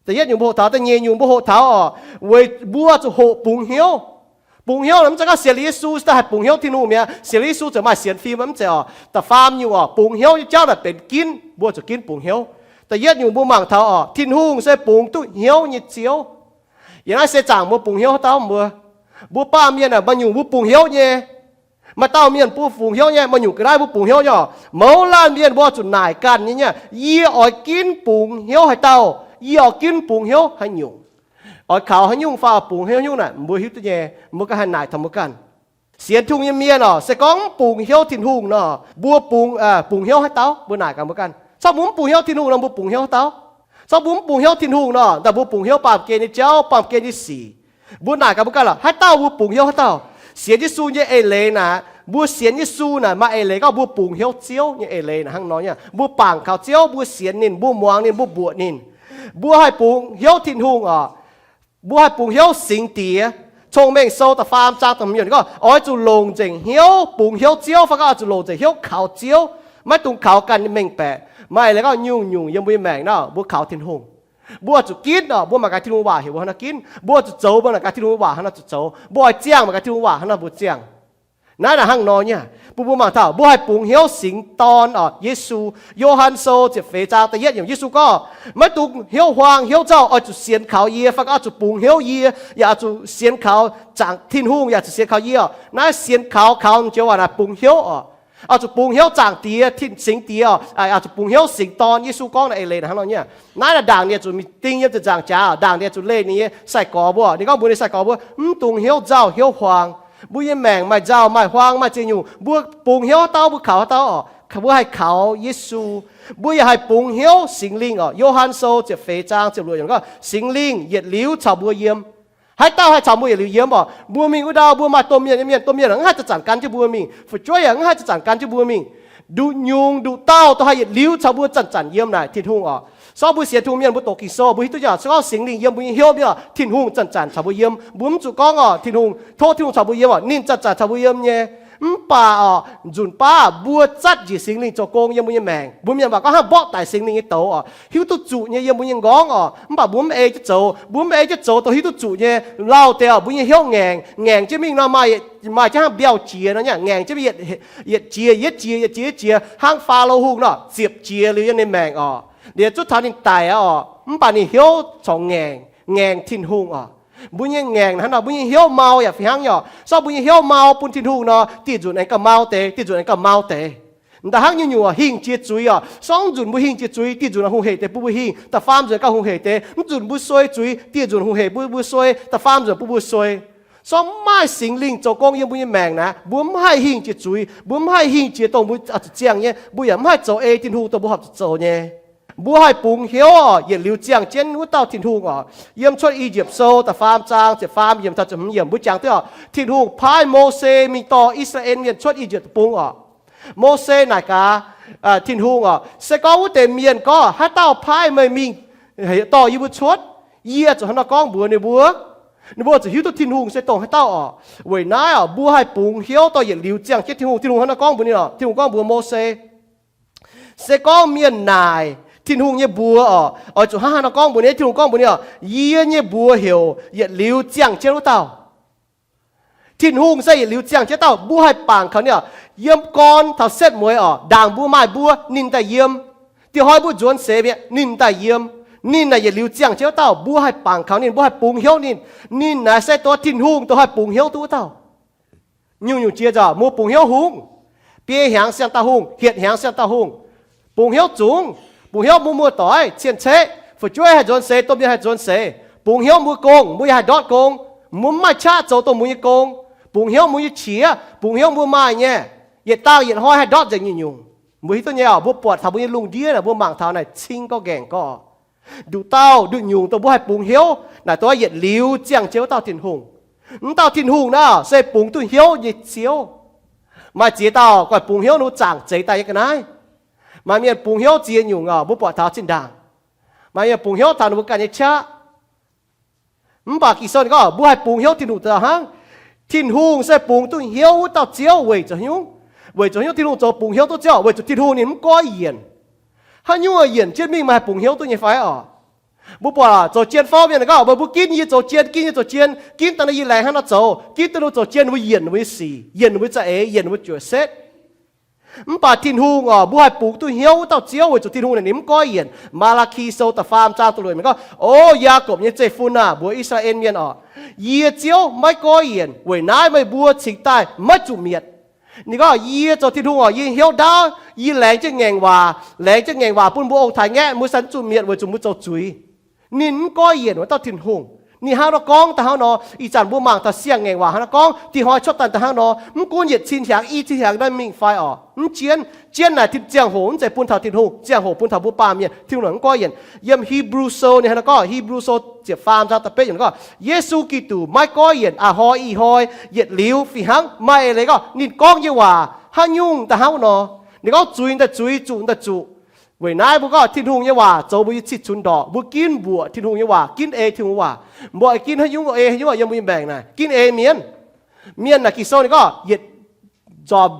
Da'yietv nyungc mbuo hoqc taux, da'nyeic nyungc mbuo hoqc taux oc, weic mbuo zuqc hoqc bungx hnyouv. Bungx hnyouv naaic mv zeiz gorngv sienx liuz Yesu se daaih haih bungx hnyouv Tin-Hungh mi'aqv. Sienx liuz Yesu ziouc maaih sienx fim, mv zeiz oc. Da'faam nyungc oc, bungx hnyouv nyei jauv naaic benx ginv, mbuo zuqc ginv bungx hnyouv. Da'yietv nyungc mbuo mangc taux oc, Tin-Hungh se bungx duqv hnyouv nyei Ziouv. Yiem naaiv se zaangc mbuo bungx hnyouv haaix dauh mbuo? Mbuo baamh mienh aah, maaih nyungc mbuo bungx hnyouv nyei. Maaih dauh mienh mbuo bungx hnyouv nyei, maaih nyungc ga'naaiv mbuo bungx hnyouv nyei oc. Mouz laanh mienh mbuo zuqc naaic ganh nyei, yie oix ginv bungx hnyouv haaix dauh? Yie oix ginv bungx hnyouv haaix nyungc? Oix kaux haaix nyungc fai oix bungx haaix nyungc naaic mbuo hiuv duqv nyei, mbuo ganh haih naaic taux mbuo ganh. Sienx Tin-Hungh nyei mienh oc, se gorngv mv bungx hnyouv Tin-Hungh nor, mbuo bungx, bungx hnyouv haaix dauh? Mbuo naaic gaax mbuo ganh. Zorqv mbuo mv bungx hnyouv Tin-Hungh nor, mbuo bungx hnyouv haaix dauh? Zorqv mbuo mv bungx hnyouv Tin-Hungh nor, daaih mbuo bungx hnyouv baamh gen nyei jauv, baamh gen nyei sic. Mbuo naaic gaax mbuo ganh lorqc, haaix dauh mbuo bungx hnyouv haaix dauh? Sienx Yesu nyei eix leiz naaic, mbuo sienx Yesu naaic maaih eix leiz gorngv mbuo bungx hnyouv Ziouv nyei eix leiz naaic hnangv nor nyei. Mbuo bangc kaux Ziouv, mbuo sienx ninh, mbuo muangx ninh, mbuo mbuoqc ninh. Mbuo haih bungx hnyouv Tin-Hungh oc. Mbuo haih bungx hnyouv Singx Diex. Cong-Mengh Sou da'faam zaang da'hmz yiemc gorngv, oix zuqc longc nzengc hnyouv bungx hnyouv Ziouv, fai gorngv oix zuqc longc nzengc hnyouv kaux Ziouv, maiv dungx kaux ganh nyei mengh baeqc. Maaih eix leiz gorngv nyungc-nyungc yiem mbuo nyei maengc naaic, mbuo kaux Tin-Hungh, mbuo oix zuqc ginv oc, mbuo mangc gaax Tin-Hungh waac heuc mbuo hnangv nor ginv. Mbuo oix zuqc zoux, mbuo mangc gaax Tin-Hungh waac hnangv nor zuqc zoux. Mbuo oix ziangh, mangc gaax Tin-Hungh waac hnangv nor mbuo ziangh. Naaiv naaic hnangv nor nyei, bun mbuo mangc taux mbuo haih bungx hnyouv Singx Dorn oc, Yesu. Yo^han Sou ziepc feix zaang da'yietv yiemc Yesu gorngv, maiv dungx hnyouv huaang hnyouv nzauh, oix zuqc sienx kaux yie, fai gorngv oix zuqc bungx hnyouv yie, yaac oix zuqc sienx kaux zaangc Tin-Hungh, yaac zuqc sienx kaux yie oc. Naaiv sienx kaux, kaux joux waac naaic bungx hnyouv oc. Oix zuqc bungx hnyouv Zaangc Diex, Tin, Singx Diex oc, oix zuqc bungx hnyouv Singx Dorn. Yesu gorngv naaiv eix leiz hnangv nor nyei. Naaiv naaic ndaangc ninh zuqc mingh ding yiem ziepc nzaangc jaax, ndaangc ninh zuqc leih ninh nyei sai-gorx mbuo. Ninh gorngv mbuox ninh sai-gorx mbuo, mv dungx hnyouv nzauh hnyouv huaang. Mbuo nyei maengc maaih nzauh maaih huaang maaih ziex nyungc, mbuo bungx hnyouv haaix dauh mbuo kaux haaix dauh oc. Mbuo haih kaux Yesu. Mbuo yaac haih bungx hnyouv Singx Lingh oc. Yo^han Sou ziepc feix zaang ziepc luoqc yiemc gorngv, Singx Lingh yietc liuz caux mbuo yiem. Haaix dauh haih caux mbuo yietc liuz yiem oc? Mbuo mingh wuov ndau mbuo maaih domh mienh nyei mienh, domh mienh mv haih zanc-zanc gan jienv mbuo mingh. Fu'jueiv yaac mv haih zanc-zanc gan jienv mbuo mingh. Nduqc nyungc nduqc dauh dongh haih yietc liuz caux mbuo zanc-zanc yiem naaic Tin-Hungh oc. Sortv mbuo sienx Tin-Hungh mienh mbuo doqc Ging-Sou, mbuo hiuv duqv nyei oc, se gorngv Singx Lingh yiem mbuo nyei hnyouv mienh oc, Tin-Hungh zanc-zanc caux mbuo yiem. Mbuo mv zuqc gorngv oc, Tin-Hungh, tov Tin-Hungh caux mbuo yiem oc, ninh zanc-zanc caux mbuo yiem nyei. Mv baac oc, nzunc baav mbuo zatv njiec Singx Lingh zoux gong yiem mbuo nyei maengc. Mbuo mienh waac gorngv hnangv mborqv daic Singx Lingh nyei douz oc, hiuv duqv zuqc nyei yiem mbuo nyei nqorngv oc. Mv baac mbuo mv ei jienv zoux, mbuo mv ei jienv zoux dongh hiuv duqv zuqc nyei. Lauh deix oc, mbuo nyei hnyouv ngaengc, ngaengc jienv mingh nor maaih, maaih jienv hnangv mbiauh jiex nor nyei, ngaengc jienv mingh yietc jiex, yietc jiex, yietc jiex, yietc jiex, hnangv Faalo Hungh nor, ziepc jiex liuz yiem ninh maengc oc. Liuz zuqc taux ninh daic aqv oc, mv baac ninh hnyouv corc ngaengc, ngaengc Tin-Hungh oc. Mbuo nyei ngaengc hnangv nor, mbuo nyei hnyouv mau yaac fih hnangv nyei oc. Sortv mbuo nyei hnyouv mau bun Tin-Hungh nor, dieh nzunc aengx gauh mau deix, dieh nzunc aengx gauh mau deix. Da'hnangv nyungc-nyungc oc, hingh jiex zuiz oc. Sortv nzunc mbuo hingh jiex zuiz, dieh nzunc aengx hungh hec deix bun mbuo hingh, da'faam nzunc gauh hungh hec deix. Mv nzunc mbuo suei zuiz, dieh nzunc hungh hec bun mbuo suei, da'faam nzunc bun mbuo suei. Sortv mv maaih Singx Lingh zoux gong yiem mbuo nyei maengc naaic, mbuo mv haih hingh jiex zuiz, mbuo mv haih hingh jiex dongh mbuo oix zuqc ziangh nyei, mbuo yaac mv haih zoux ei Tin-Hungh dongh mbuo horpc zuqc zoux nyei. Mbuo haih bungx hnyouv oc, yietc liuz ziangh jienv wuov dauh Tin-Hungh oc. Yiem Cuotv I^yipv Sou da'faam zaang ziepc faam yiemc taux ziepc hmz yiemc mbuo jangx duqv oc, Tin-Hungh paaiv Mose mingh dorh I^saa^laa^en Mienh cuotv I^yipv Deic-Bung oc. Mose naaic gaax Tin-Hungh oc, se gorngv wuov deix mienh gorngv, haaix dauh paaiv meih mingh dorh yie mbuo cuotv? Yie zuqc hnangv naaiv gorngv mbuox ninh mbuo? Ninh mbuo zuqc hiuv duqv Tin-Hungh se dongh haaix dauh oc. Weic naaiv oc, mbuo haih bungx hnyouv dorh yietc liuz ziangh jienv Tin-Hungh. Tin-Hungh hnangv naaiv gorngv mbuox ninh oc, Tin-Hungh gorngv mbuox Mose, se gorngv mienh naaic Tin-Hungh nyei mbuox oc, oix zuqc hnangv haaix nor gorngv mbuox ninh. Tin-Hungh gorngv mbuox ninh oc, yie nyei mbuox heuc yietc liuz ziangh jienv wuov dauh. Tin-Hungh se yietc liuz ziangh jienv dauh, mbuo haih bangc kaux ninh oc. Yiem gorn taux setv mueiz oc, ndaangc mbuo maaih mbuo, ninh daaih yiem. Dieh hnoi mbuo nzuonx seix mi'aqv, ninh daaih yiem. Ninh naaic yietc liuz ziangh jienv wuov dauh, mbuo haih bangc kaux ninh, mbuo haih bungx hnyouv ninh. Ninh naaic se dongh Tin-Hungh dongh haih bungx hnyouv duqv wuov dauh. Nyungc-nyungc jiex nzauh, mbuo bungx hnyouv hungh, biei hnyangx siang dauh hungh, hietc hnyangx siang dauh hungh. Bungx hnyouv zungx, bungx hnyouv mbuo muoz-doic cien-ceqv, fu'jueiv haih nzuonx seix, domh mienh haih nzuonx seix. Bungx hnyouv mbuo gong, mbuo yaac haih ndortv gong. Mbuo mv maaih qaqv zoux dongh mbuo nyei gong. Bungx hnyouv mbuo nyei qiex, bungx hnyouv mbuo maaih nyei, yietc dangh yietc hnoi haih ndortv nzengc nyungc-nyungc. Mbuo hiuv duqv nyei oc, mbuo buatc taux mbuo nyei lungh ndiev naaic, mbuo mangc taux naaic cing gorngv nqaengc gorngv, nduqc dauh nduqc nyungc dongh mbuo haih bungx hnyouv naaic dongh yietc liuz ziangh jienv wuov dauh Tin-Hungh. Wuov dauh Tin-Hungh naaic se bungx duqv hnyouv nyei Ziouv. Maaih ziex dauh guanh bungx hnyouv ninh mbuo zaangc zeix daaih nyei ga'naaiv. Maaih mienh bungx hnyouv ziex nyungc oc, mbuo buatc taux zinh ndaangc. Maaih mienh bungx hnyouv taux ninh mbuo ganh nyei qaqv. Mv baac Ging-Sou ninh gorngv mbuo haih bungx hnyouv Tin-Hungh daaih hnangv. Tin-Hungh se bungx duqv hnyouv wuov dauh Ziouv weic zuqc hnyouv, weic zuqc hnyouv Tin-Hungh zoux bungx hnyouv duqv Ziouv, weic zuqc Tin-Hungh ninh mv goiv yienc. Haaix nyungc yienc jienv mingh meih haih bungx hnyouv duqv nyei fai oc? Mbuo buatc zoux jien fouv mienh gorngv, meih mbuo ginv yie zoux jien, ginv yie zoux jien, ginv daaih nor yie laengz hnangv nor zoux, ginv daaih ninh zoux jien, ninh mbuo yienc ninh mbuo nyei sic, yienc ninh mbuo za'eix, yienc ninh mbuo juoqc setv. Mv baac Tin-Hungh oc, mbuo haih bungx duqv hnyouv wuov dauh Ziouv weic zuqc Tin-Hungh naaic ninh mv goiv yienc. Malaki Sou da'faam zaang da'luoqc mienh gorngv, O Yaakopv nyei zeiv-fun aah, mbuox I^saa^laa^en Mienh oc, yie Ziouv maiv goiv yienc. Weic naaiv meih mbuo cingx daaih maiv zuqc mietc. Ninh gorngv, yie zoux Tin-Hungh oc, yie hnyouv ndaauv, yie laengz jienv ngaengc waac, laengz jienv ngaengc waac bun mbuo ong-taaix ngaeqv, mbuo sai mv zuqc mietc weic zuqc mbuo zoux zuiz. Ninh mv goiv yienc wuov dauh Tin-Hungh. Ninh hnangv nor gorngv daaih hnangv nor. Ih zanc mbuo mangc taux siang-ngaengc waac hnangv nor gorngv, dieh hnoi cuotv daaih daaih hnangv nor. Mv gunv yietc cin hiaangx, i cin hiaangx naaiv mingh fai oc, mv jienv, jienv naaic ziangh hoc mv zeiz bun taux Tin-Hungh, ziangh hoc bun taux mbuo baamh mienh. Tin-Hungh naaic mv goiv yienc. Yiem Hipv^lu Sou ninh hnangv nor gorngv, Hipv^lu Sou ziepc faam zaang da'betv yiemc gorngv, Yesu Giduc maiv goiv yienc, a'hnoi ih hnoi, yietc liuz fih hnangv. Maaih eix leiz gorngv ninh gorngv nyei waac haaix nyungc daaih hnangv nor. Ninh gorngv zuiz daaih zuiz, zuqc daaih zuqc. Weic naaiv mbuo gorngv Tin-Hungh nyei waac zoux mbuo nyei cih cunx ndorqc, mbuo ginv mbuoqc Tin-Hungh nyei waac, ginv ei Tin-Hungh waac. Mbuo ginv haaix nyungc ei haaix nyungc yiem mbuo nyei maengc naaic, ginv ei mienh. Mienh naaic Ging-Sou ninh gorngv yietc nzormc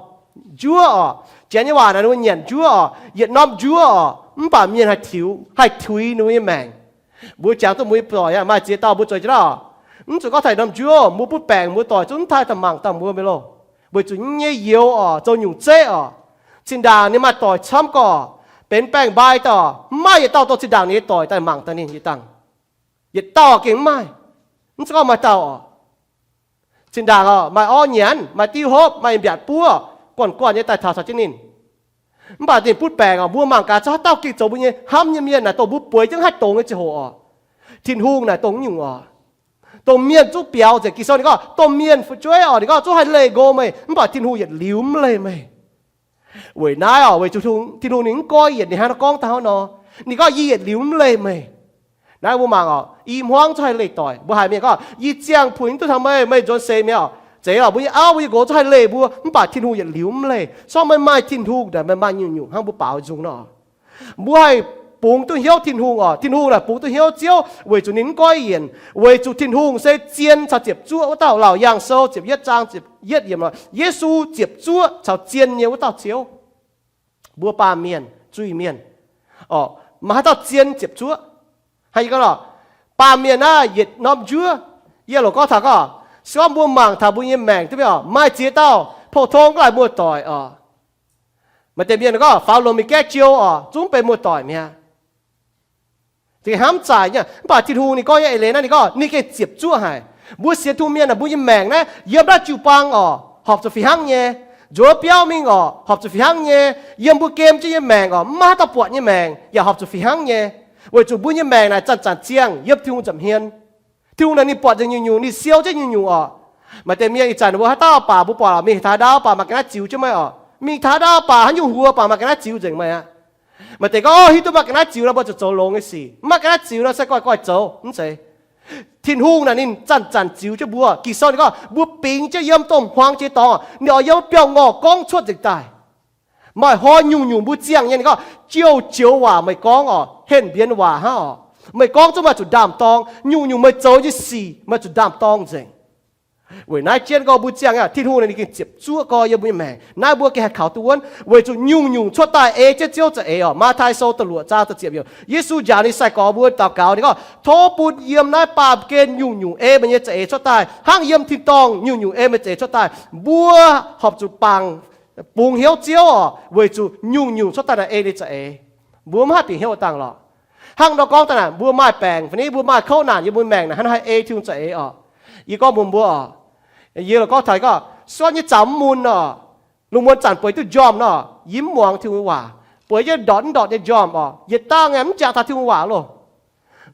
njuov oc. Janx nyei waac naaic ninh mbuo nyanc njuov oc, yietc norm njuov oc, mv baac mienh haih tiux, haih tuix ninh mbuo nyei maengc. Mbuo jangx duqv mbuo nyei doic aqv, maaih ziex dauh mbuo zueiz jienv oc. Mv zuqc gorngv taux norm njuov, mbuo butv baengc mbuo doic zungv mv haih daaih mangc daaih mbuo mienh loh. Weic zuqc nyei youz oc, zoux nyungc zeqv oc. Zinh ndaangc ninh maaih doic camv gorqv, benx baeng-mbai daaih oc, mv maaih yietc dauh dorh zinh ndaangc ninh nyei doic daaih mangc daaih ninh yietc dangh. Yietc dauh gengh mv maaih. Mv zuqc gorngv maaih dauh oc. Zinh ndaangc oc, maaih orv nyanc, maaih diuv hopv, maaih mbiaatc buov, guanh guanh nyei daaih taux caux jienv ninh. Mv baac ninh butv baengc oc, mbuo mangc gaax, zungv haaix dauh gengh zoux mbuo nyei hnamv nyei mienh naaic, dongh mbuo bueix jienv haih dongz nyei ziangh hoc oc. Tin-Hungh naaic dongh nyungc oc. Dongh mienh zungv biaux nzengc. Ging-Sou ninh gorngv dongh mienh fu'jueiv oc, ninh gorngv zungv haih leih nqo meih, mv baac Tin-Hungh yietc liuz mv leih meih. Weic naaiv oc, weic zuqc Tin-Hungh ninh mv goiv yienc, ninh hnangv nor gorngv daaih hnangv nor. Ninh gorngv, yie yietc liuz mv leih meih. Naaiv mbuo mangc oc, i hmuangv zungv haih leih doic. Mbuo haiz mienh gorngv, yie ziangh puix mv duqv taux meih, meih nzuonx seix mi'aqv oc. Zeiz oc, mbuo nyei auv, mbuo nyei nqox zungv haih leih mbuo, mv baac Tin-Hungh yietc liuz mv leih. Se gorngv meih maaih Tin-Hungh naaic, meih maaih nyungc-nyungc hnangv mbuo baaux nzung nor. Mbuo haih bungx duqv hnyouv Tin-Hungh oc. Tin-Hungh naaic bungx duqv hnyouv Ziouv weic zuqc ninh mv goiv yienc, weic zuqc Tin-Hungh se zien caux ziepc zuoqv wuov dauh. Laauc Yaangh Sou ziepc yietv zaang ziepc yietv yiemc, Yesu ziepc zuoqv caux zien nyei wuov dauh Ziouv. Mbuo baamh mienh, zuiz-mienh, oc, maaih haaix dauh zien ziepc zuoqv? Hnangv yie gorngv lorqc, baamh mienh naaiv yietc norm njuov. Yie longc gorngv taux gorngv, se gorngv mbuo mangc taux mbuo nyei maengc duqv mienh oc, maaih ziex dauh pou-tong gaax laaix muoz-doic oc. Maaih deix mienh gorngv faaux lungh mingh gaeqv jiou oc, zungv benx muoz-doic mi'aqv. Hnamv zaaic nyei, mv baac Tin-Hungh ninh gorngv nyei eix leiz naaiv, ninh gorngv ninh gengh ziepc zuoqv haic. Mbuo sienx Tin-Hungh mienh aah, mbuo nyei maengc naaiv yiem naaiv jiu-baang oc, horpc zuqc fih hnangv nyei. Nzuonx biauv mingh oc, horpc zuqc fih hnangv nyei. Yiem mbuo gem jienv nyei maengc oc, mv maaih haaix dauh buatc nyei maengc yaac horpc zuqc fih hnangv nyei, weic zuqc mbuo nyei maengc naaic zanc-zanc ziangh yiem Tin-Hungh nza'hmien. Tin-Hungh naaic ninh buatc nzengc nyungc-nyungc, ninh siou jienv nyungc-nyungc oc. Maaih deix mienh ih zanc mbuo haaix dauh baac mbuo buatc mingh taux haaix ndau baac maaih ga'naaiv ziux jienv meih oc. Mingh taux haaix ndau baac haaix nyungc huox baac maaih ga'naaiv ziux nzengc meih aqv. Maaih deix gorngv, Orv, hiuv duqv maaih ga'naaiv ziux nor, mbuo zuqc zoux longx nyei sic. Mv maaih ga'naaiv ziux nor se goiv-goiv zoux, mv zeiz. Tin-Hungh naaic ninh zanc-zanc ziux jienv mbuo. Ging-Sou ninh gorngv mbuo bingx jienv yiem domh hmuangx jiex dorngx, ninh oix yiem biauv-ngorh gorngv cuotv nzengc daaih. Maaih hnoi nyungc-nyungc mbuo ziangh nyei, ninh gorngv, jouh joux waac meih gorngv oc, henh mbienx waac hnangv oc. Meih gorngv zungv maaih zuqc ndaam-dorng. Nyungc-nyungc meih zoux nyei sic maaih zuqc ndaam-dorng nzengc. Weic naaiv jienv gorngv mbuo ziangh aqv, Tin-Hungh ninh gengh ziepc zuoqv gorx yiem mbuo nyei maengc. Naaiv mbuo gengh haih kaux duqv wuonv, weic zuqc nyungc-nyungc cuotv daaih ei jienv Ziouv za'eix oc. Matv^tai Sou da'luoqc zaang da'ziepc yiemc, Yesu njaaux ninh sai-gorx mbuo daux gaux, ninh gorngv, Tov bun yiem naaiv baamh gen nyungc-nyungc ei meih nyei za'eix cuotv daaih, hnangv yiem tin-dorngh nyungc-nyungc ei meih za'eix cuotv daaih. Mbuo horpc zuqc bangc, bungx hnyouv Ziouv oc, weic zuqc nyungc-nyungc cuotv daaih naaic ei ninh za'eix. Mbuo mv haih bieqc hnyouv dangh lorqc. Hnangv nor gorngv daaih naaic, mbuo maaih baengc fai ni, mbuo maaih kouv naanc yiem mbuo maengc naaic, hnangv haaix ei Tin-Hungh za'eix oc? Yie gorngv mbuox mbuo oc, yie lorqc gorngv taux gorngv, se gorngv nyei zaux mv mun nor, lungh muonz zanc bueix duqv njormh nor, yie mv muangx Tin-Hungh waac, bueix jienv ndortv mv ndortc nyei njormh oc, yietc dangh aeqv, mv jangx taux Tin-Hungh waac loh.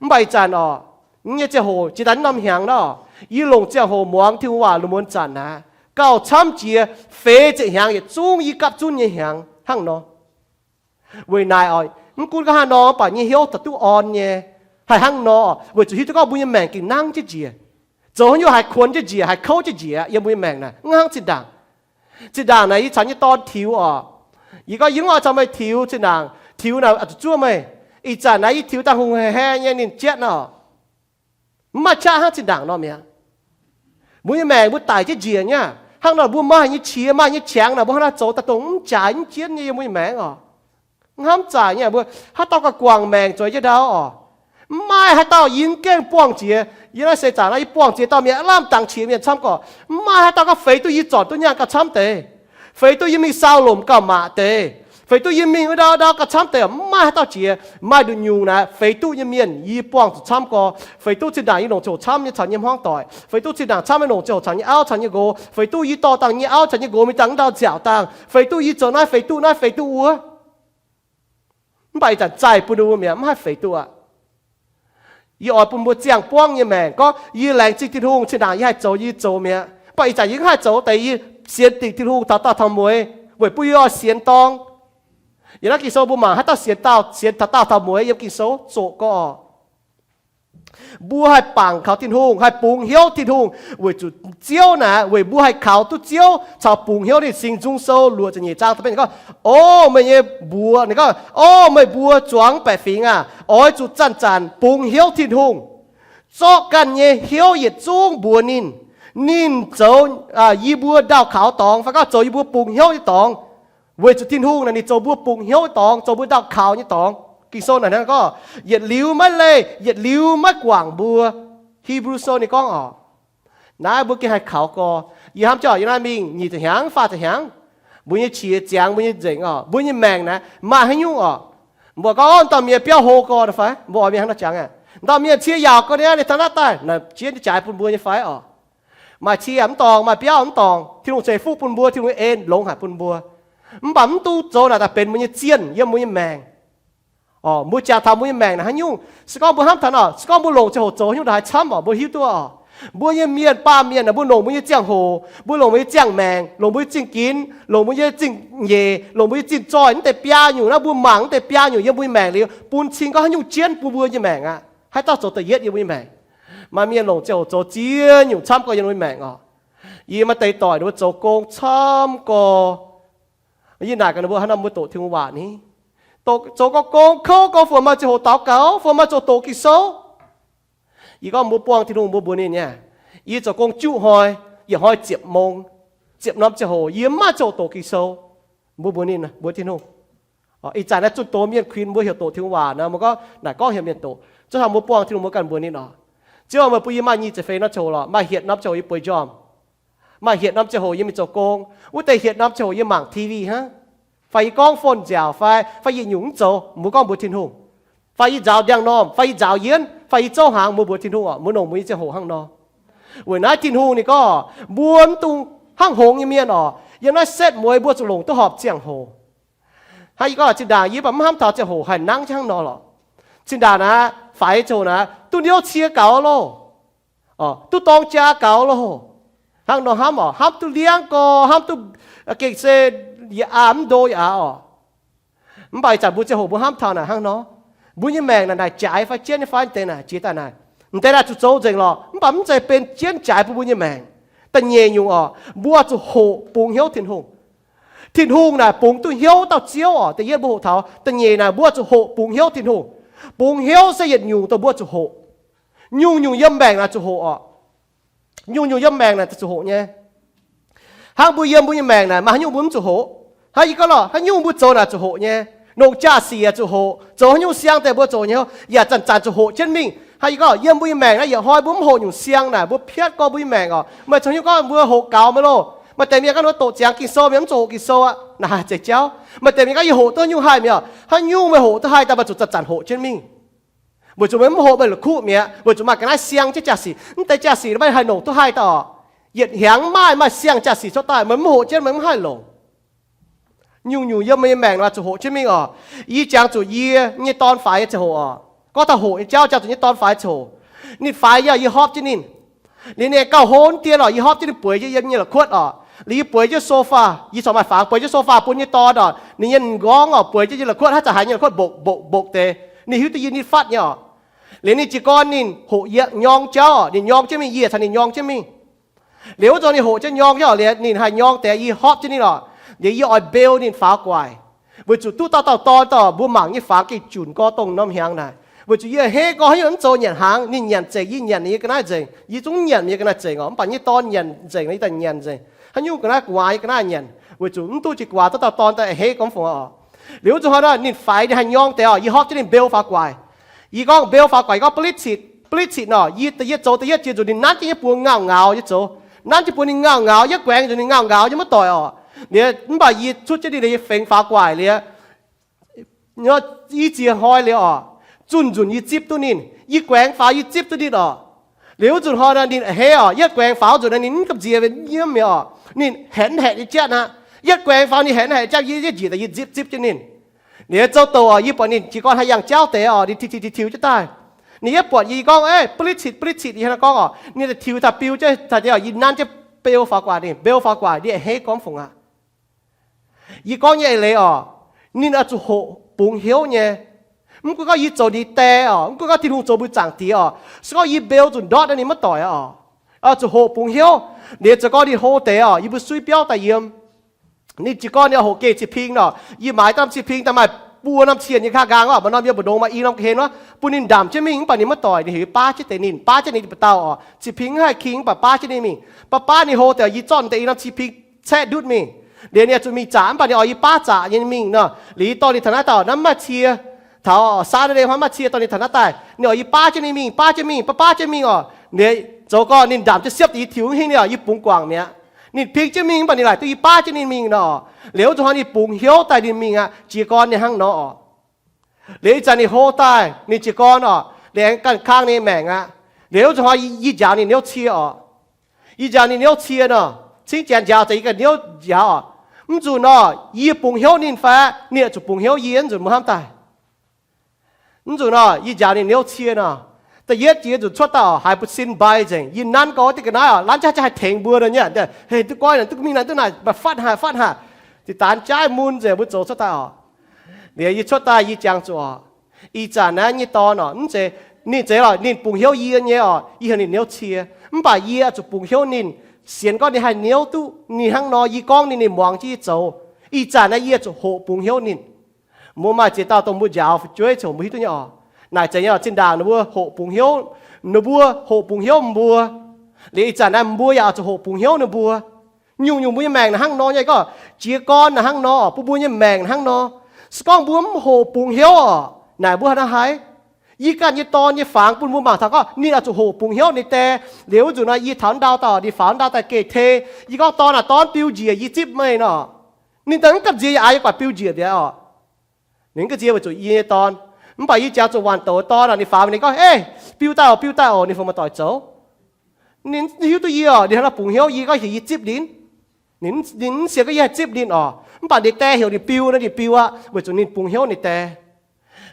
Mv baac ih zanc oc, nyei ziangh hoc jiex daaih norm hnyangx nor, yie longc ziangh hoc muangx Tin-Hungh waac lungh muonz zanc aqv, gauh camv jiex, feix ziepc hnyangx yietc zungv yie gapv zunv nyei hnyangx hnangv nor. Weic naaic oc, mv gunv gorngv haaix nor, mv baac nyei hnyouv daaih duqv orn nyei. Haih hnangv nor, weic zuqc hiuv duqv gorngv mbuo nyei maengc gengh nangv jienv njiec, zoux haaix nyungc haiz kuonx jienv njiec, haiz kouv jienv njiec yiem mbuo nyei maengc naaic, mv hnangv zinh ndaangc. Zinh ndaangc naaic yie caux nyei dorn tiux oc. Yie gorngv yie mv oix caux meih tiux zinh ndaangc, tiux naaic zuqc zuov meih. Ih zanc naaic yie tiux daaih hungh haic nyei, ninh jatv nor, mv maaih qaqv hnangv zinh ndaangc nor mi'aqv. Mbuo nyei maengc mbuo daic jienv njiec nyei aqv. Hnangv nor mbuo maaih nyei qiex maaih nyei qangx naaic, mbuo hnangv naaiv zoux daaih dongh mv jaaix mv jienv nyei yiem mbuo nyei maengc oc. Mv hnamv zaaic nyei, mbuo haaix dauh gauh guangc maengc zueiz jienv ndau oc. Mv maaih haaix dauh yie mv gaengh buangh jiex. Yie naaiv seix zaangc naaiv yie buangh jiex dauh mienh, aav lamh dangx qiex mienh camv gorqv, mv maaih haaix dauh gauh feix duqv yie zornc duqv nyaanh gauh camv deix, feix duqv yie mingh sau lomc gauh maac deix, feix duqv yie mingh wuov ndau ndau gauh camv deix oc. Mv maaih haaix dauh jiex. Maaih nduqc nyungc naaic feix duqv nyei mienh yie buangh zuqc camv gorx, feix duqv zinh ndaangc yie longc ziangh hoc camv nyei caux nyei hmuangv doic, feix duqv zinh ndaangc camv yie longc ziangh hoc caux nyei auv caux nyei nqox, feix duqv yie dorh dangh nyei auv caux nyei nqox mingh dangh wuov ndau nziaauc dangh, feix duqv yie zoux naaiv feix duqv naaiv feix duqv wuov. Mv baac ih zanc zaih bun ninh mbuo mi'aqv, mv haih feix duqv aqv. Yie oix bun mbuo ziangh buangv nyei maengc. Gorngv yie laengz zingh Tin-Hungh, zinh ndaangc yie haih zoux yie zoux mi'aqv. Mv baac ih zanc yie mv haih zoux deix, yie sienx dingc Tin-Hungh taux daauh taux mueiz weic bun yie oix sienx dorng. Yiem naaiv Ging-Sou mbuo mangc haaix dauh sienx daauh, sienx taux daauh taux mueiz yiem Ging-Sou zoqc gorx. Mbuo haih bangc kaux Tin-Hungh, haih bungx hnyouv Tin-Hungh weic zuqc Ziouv naaic, weic mbuo haih kaux duqv Ziouv caux bungx hnyouv ninh. Singx Nzung Sou luoqc ziepc nyeic zaang da'betv gorngv, O meih nyei mbuox, ninh gorngv, O meih mbuo zuangx baeqc fingx aah! Oix zuqc zanc-zanc bungx hnyouv Tin-Hungh, zorqv ganh nyei hnyouv yietc zungv mbuox ninh. Ninh zoux yie mbuo ndaauh kaux dorngx, fai gorngv zoux yie mbuo bungx hnyouv nyei dorngx. Weic zuqc Tin-Hungh naaic ninh zoux mbuo bungx hnyouv nyei dorngx, zoux mbuo ndaauh kaux nyei dorngx. Ging-Sou naaic hnangv gorngv, yietc liuz maiv leih, yietc liuz maiv guangc mbuo. Hipv^lu Sou ninh gorngv oc, naaiv mbuo gengh haih kaux gorx. Yie hnamv jauv yie naaiv mingh nyic ziepc hnyangx, faah ziepc hnyangx, mbuo nyei qiex ziangx mbuo nyei nzengc oc. Mbuo nyei maengc naaic maaih haaix nyungc oc? Mbuo gorngv, Orv, dauh mienh biauv hlo gorx fai? Mbuo oix mienh hnangv nor jangx aqv. Dauh mienh cie yaauc gorx niaa, ninh taux naaiv daaih naaic jiex jaaix bun mbuo nyei fai oc? Maaih cie yaac mv dorngc, maaih biauv mv dorngc. Tin-Hungh ceix fuqv bun mbuo, Tin-Hungh nyei en longx haic bun mbuo. Mv baac mv dungx zoux naaic daaih benx mbuo nyei zienh yiem mbuo nyei maengc oc. Mbuo jangx taux mbuo nyei maengc naaic haaix nyungc, se gorngv mbuo hnamv taux nor, se gorngv mbuo longc ziangh hoc zoux haaix nyungc ndongc haaix camv oc, mbuo hiuv duqv oc. Mbuo nyei mienh baamh mienh naaic, mbuo longc mbuo nyei ziangh hoc, mbuo longc mbuo nyei ziangh maengc, longc mbuo nyei zingh ginx, longc mbuo nyei zingh nyeic, longc mbuo nyei zingh zoih, mv deix biaa nyungc naaiv mbuo mangc mv deix biaa nyungc yiem mbuo nyei maengc liuz, bun cing gorngv haaix nyungc jienv bun mbuo nyei maengc aqv. Haaix dauh zoux da'yietv yiem mbuo nyei maengc? Maaih mienh longc ziangh hoc zoux ziex nyungc camv gorx yiem mbuo nyei maengc oc. Yie maaih deix doic ninh mbuo zoux gong camv gorx. Yie naaic gaax ninh mbuo, Haaix norm mbuo doqc Tin-Hungh waac ni? Zoux gorx gong kouv gorx, fu maaih ziangh hoc daux gaux, fu maaih ziangh hoc doqc Ging-Sou? Yie gorngv, Mbuo buangh Tin-Hungh, mbuo mbuox ninh nyei, yie zoux gong juqv hnoi, yietc hnoi ziepc mong, ziepc norm ziangh hoc yie maiv maaih ziangh hoc doqc Ging-Sou. Mbuo mbuox ninh, mbuox Tin-Hungh. Ih zanc naaiv zunh doz mienh kuinx mbuo heuc doqc Tin-Hungh waac nor, mbuo gorngv naaic gorngv heuc mienh doqc. Zuov hnoi mbuo buangh Tin-Hungh mbuo ganh mbuox ninh oc. Ziouv, meih bun yie maaih nyic ziepc feix norm ziangh hoc lorqc, maaih hietc norm ziangh hoc yie bueix njormh. Maaih hietc norm ziangh hoc yie mingh zoux gong. Wuov deix hietv norm ziangh hoc yie mangc T V hnangv, fai yie gorngv phone nziaauc, fai, fai yietc nyungc mv zoux, mbuo gorngv mbuox Tin-Hungh. Fai yie nzaaux ndiangx-normh, fai yie nzaaux yienv, fai yie zouv hnaangx, mbuo mbuox Tin-Hungh oc, mbuo longc mbuo nyei ziangh hoc hnangv nor. Weic naaiv Tin-Hungh ninh gorngv mbuo mv dungx hnangv hngongx nyei mienh oc. Yiem naaiv setv mueiz mbuo zuqc longc duqv horpc ziangh hoc. Hnangv yie gorngv zinh ndaangc yie mv baac mv hnamv taux ziangh hoc haih nangv jienv hnangv nor lorqc. Zinh ndaangc naaiv faix ziangh hoc naaiv duqv niouv cie gaux loh, duqv dorng jaa gaux loh. Hnangv nor hnamv oc, hnamv duqv liangv gorx, hnamv duqv gengh se yie aa mv ndo yaac aav oc. Mv baac ih zanc mbuo ziangh hoc mbuo hnamv taux naaic hnangv nor, mbuo nyei maengc naaic naaic jaaix fai jienv nyei fai deix naaic jiex daaih naaic, m'deix naaic zuqc zoux nzengc lorqc, mv baac mv zeiz benx jienv jaaix bun mbuo nyei maengc. Da'nyeic nyungc oc, mbuo zuqc hoqc bungx hnyouv Tin-Hungh. Tin-Hungh naaic bungx duqv hnyouv dauh Ziouv oc. Da'yietv mbuo hoqc taux. Da'nyeic naaic mbuo zuqc hoqc bungx hnyouv Tin-Hungh. Bungx hnyouv se yietc nyungc dongh mbuo zuqc hoqc. Nyungc-nyungc yiem maengc naaic zuqc hoqc oc. Nyungc-nyungc yiem maengc naaic zuqc hoqc nyei. Hnangv mbuo yiem mbuo nyei maengc naaic maaih haaix nyungc mbuo mv zuqc hoqc? Hnangv yie gorngv lorqc, haaix nyungc mbuo zoux naaic zuqc hoqc nyei. Longc jaa-sic yaac zuqc hoqc, zoux haaix nyungc siang deix mbuo zoux nyei, yaac zanc-zanc zuqc hoqc jienv mingh. Hnangv yie gorngv yiem mbuo nyei maengc naaiv yietc hnoi mbuo mv hoqc nyungc siang naaic, mbuo piatv gorngv mbuo nyei maengc oc. Maaih cong hnyouv gorngv mbuo hoqc gaux meih loh. Maaih deix mienh gorngv ninh mbuo doqc ziangx Ging-Sou mienh mv zuqc hoqc Ging-Sou aqv, naaic haiz zeiz jauv. Maaih deix mienh gorngv yie hoqc duqv haaix nyungc haih mi'aqv. Haaix nyungc meih hoqc duqv haih daaih meih zuqc zanc-zanc hoqc jienv mingh. Weic zuqc meih mv hoqc meih la'kuqv mi'aqv, weic zuqc maaih ga'naaiv siang jienv jaa-sic. Mv deix jaa-sic maiv haih longc duqv haih daaih oc. Yietc hnyangx mv maaih, maaih siang jaa-sic cuotv daaih, meih mv hoqc jienv meih mv haih longc. Nyungc-nyungc yiem meih nyei maengc naaic zuqc hoqc jienv mingh oc. Yie jangx zuqc yie nyei dorn faix nyei ziangh hoc oc. Gorngv taux hoqc nyei jauv, jangx zuqc nyei dorn faix nyei ziangh hoc. Ninh faix nyei oc, yie hopv jienv ninh. Liuz ninh gauh hlo dien oc, yie hopv jienv ninh bueix jienv yiem nyei la'kuotv oc. Liuz yie bueix jienv sofa, yie corc maaih fangx, bueix jienv sofa bun nyei dorn oc. Ninh nyei m'nqorngv oc, bueix jienv yiem la'kuotv, haaix zanc haiz nyei la'kuotv mbokc mbokc mbokc deix, ninh hiuv duqv yie nitv fatv nyei oc. Liuz ninh jiez gorn ninh hoqc yie nyorng jauv oc, ninh nyorng jienv mingh, yie caux ninh nyorng jienv mingh. Liuz wuov zanc ninh hoqc jienv nyorng jienv oc, liuz ninh haih nyorng deix, yie hopv jienv ninh oc. Liuz yie oix mbeu ninh faaux gu'nguaaic, weic zuqc duqv dauh dauh dorn daaih mbuo mangc nyei fangx gengh junc gorx dongh norm hnyangx naaic. Weic zuqc yie a'hneiv gorngv haaix nyungc mv zoux nyanc hnaangx, ninh nyanc nzengc, yie nyanc ninh nyei ga'naaiv nzengc. Yie zungv nyanc ninh nyei ga'naaiv nzengc oc, mv baac nyei dorn nyanc nzengc, yie daaih nyanc nzengc. Haaix nyungc ga'naaiv gu'nguaaz yie ga'naaiv nyanc, weic zuqc mv duqv jiex gu'nguaaz duqv dauh dorn daaih a'hneiv gorngv fungx oc. Liuz wuov zanc hnoi nor ninh faix, ninh haih nyorng deix oc, yie hopv jienv ninh mbeu faaux gu'nguaaic. Yie gorngv mbeu faaux gu'nguaaic, yie gorngv ba'litv citv, ba'litv citv nor, yie, yie zoux da'yietv jiex nzunc ninh nanv jienv yie buoz ngauh ngaux yie zoux. Nanv jienv buoz ninh ngauh ngaux, yietv guaengx nzunc ninh ngauh ngaux yie maiv doic oc. Liuz mv baac yie cutv jienv ninh, yie fengx faaux gu'nguaaic liuz, i ziex hnoi liuz oc, zunh nzunc yie zipv duqv ninh, yie guaengx faaux yie zipv duqv ninh oc. Liuz wuov zanc hnoi nor ninh a'hneiv oc, yietv guaengx faaux nzunc nor ninh mv gamh nziex, nyiemv mi'aqv oc. Ninh haeqv haeqv nyei jatv aqv. Yietv guaengx faaux ninh haeqv haeqv nyei jatv, yie, yie njiec daaih yie zipv zipv jienv ninh. Liuz zoux doqc oc, yie buatc ninh jiez gorn haih yangh jauv deix oc, ninh tiux tiux tiux tiux jienv daaih. Ninh yietv buatc yie gorngv, Eix, ba'litv citv, ba'litv citv, yie hnangv gorngv oc, ninh daaih tiux taux biu jienv daaih oc, yie nanv jienv beu faaux gu'nguaaic ninh, mbeu faaux gu'nguaaic ninh a'hneiv gorngv fungx aqv. Yie gorngv nyei eix leiz oc, ninh oix zuqc hoqc bungx hnyouv nyei. Mv gunv gorngv yie zoux ninh die oc, mv gunv gorngv Tin-Hungh zoux mbuo zaangc Diex oc, se gorngv yie mbeu zuqc ndortv nor ninh maiv doic oc. Oix zuqc hoqc bungx hnyouv. Liuz zoux gorn ninh hlo deix oc, yie mbuo suiv biauv daaih yiem. Ninh jiez gorn ninh hoqc geh cih ping nor, yie maaiz dauh cih ping daaih maaih buo norm cien nyei nqa'haav nqaang oc, maaih norm yiem mbu'ndongx, maaih i norm ga'hlen wuov, bun ninh ndamc jienv mingh, mv baac ninh maiv doic, ninh heuc yie baav jienv deix ninh, baav jienv ninh bu'dauh oc. Cih ping mv haih king, mv baac baav jienv ninh mingh. Baav baav ninh hlo deix, yie zorqv deix i norm cih ping caeqv ndutv mingh. Liuz ninh oix zuqc mingh zaqc, mv baac ninh oix yie baav zaqc nyei mingh nor. Liuz yie dorh ninh taux naaiv dauh, naaiv maiv maaih cie, taux Saturday hnoi maiv maaih cie, dorh ninh taux naaiv daaih, ninh oix yie baav jienv ninh mingh, baav jienv mingh, baav baav jienv mingh oc. Liuz zoux gorn ninh ndamc jienv siepv deix yie tiux hingv ninh oc, yie bungx guangc mi'aqv. Ninh ping jienv mingh mv baac ninh laaic duqv yie baav jienv ninh mingh nor. Liuz wuov zanc hnoi ninh bungx hnyouv daaih ninh mingh aqv, jiez gorn ninh hnangv nor oc. Liuz ih zanc ninh hlo daaih ninh jiez gorn oc, liuz aengx ganh kang ninh maengc aqv. Liuz wuov zanc hnoi yie njaaux ninh niouv cie oc. Yie njaaux ninh niouv cie nor, cingv janx njaaux za'gengh yie ganh niouv njaaux oc. Mv nzunc nor, yie bungx hnyouv ninh fai ninh oix zuqc bungx hnyouv yie, mv nzunc mbuo hnamv daaih. Mv nzunc nor, yie njaaux ninh niouv cie nor, da'yietv jiex nzunc cuotv daaih oc, haiz mbuo sin mbai nzengc. Yie nanv gorngv diuh ga'naaiv oc, nanv jaav jaav haih tengx mbuo nor nyei, heh, duqv goiv naaic, duqv mingh naaic, duqv naaic, mv baac fatv haic, fatv haic. Ziqc daanx jaaiv mun nzengc mbuo zoux cuotv daaih oc. Liuz yie cuotv daaih yie jangx zuqc oc, ih zanc naaiv nyei dorn oc, mv zeiz, ninh zeiz lorqc, ninh bungx hnyouv yie nyei oc, yie heuc ninh niouv cie. Mv baac yie zuqc bungx hnyouv ninh, Sienx gorngv ninh haih niouv duqv ninh hnangv nor, yie gorngv ninh, ninh muangx jienv yie zoux. Ih zanc naaiv yie zuqc hoqc bungx hnyouv ninh. Mbuo maaih ziex dauh dongh mbuo njaaux fu'jueiv ziouc mbuo hiuv duqv nyei oc. Naaic zeiz nyei oc, zinh ndaangc ninh mbuo hoqc bungx hnyouv, ninh mbuo hoqc bungx hnyouv mbuo. Liuz ih zanc naaiv mbuo yaac zuqc hoqc bungx hnyouv ninh mbuo. Nyungc-nyungc mbuo nyei maengc naaic hnangv nor nyei, gorngv jiez gorn naaic hnangv nor, bun mbuo nyei maengc hnangv nor. Se gorngv mbuo mv hoqc bungx hnyouv oc, naaic mbuo haaix nor haiz? Yie ganh nyei dorn nyei fangx bun mbuo mangc taux gorngv ninh oix zuqc hoqc bungx hnyouv ninh die. Liuz wuov nzunc nor yie taux ndau daaih, ninh faaux ndau daaih geh tei. Yie gorngv, Dorn aac, dorn, biu njiec, yie zipv meih nor. Ninh daaih mv gamh nziex yaac aav yie guatc biu njiec mi'aqv oc. Ninh mv gamh nziex weic zuqc yie nyei dorn. Mv baac yie jangx zuqc waanc douz dorn oc, ninh faaux ninh gorngv, Ei, biu daaih oc, biu daaih oc, ninh fungc maaih doic zoux. Ninh hiuv duqv yie oc, ninh hnangv nor bungx hnyouv yie gorngv heuc yie zipv ninh. Ninh, ninh mv sienx gorngv yie haih zipv ninh oc. Mv baac ninh die heuc ninh biu nor ninh biu aqv, weic zuqc ninh bungx hnyouv ninh die.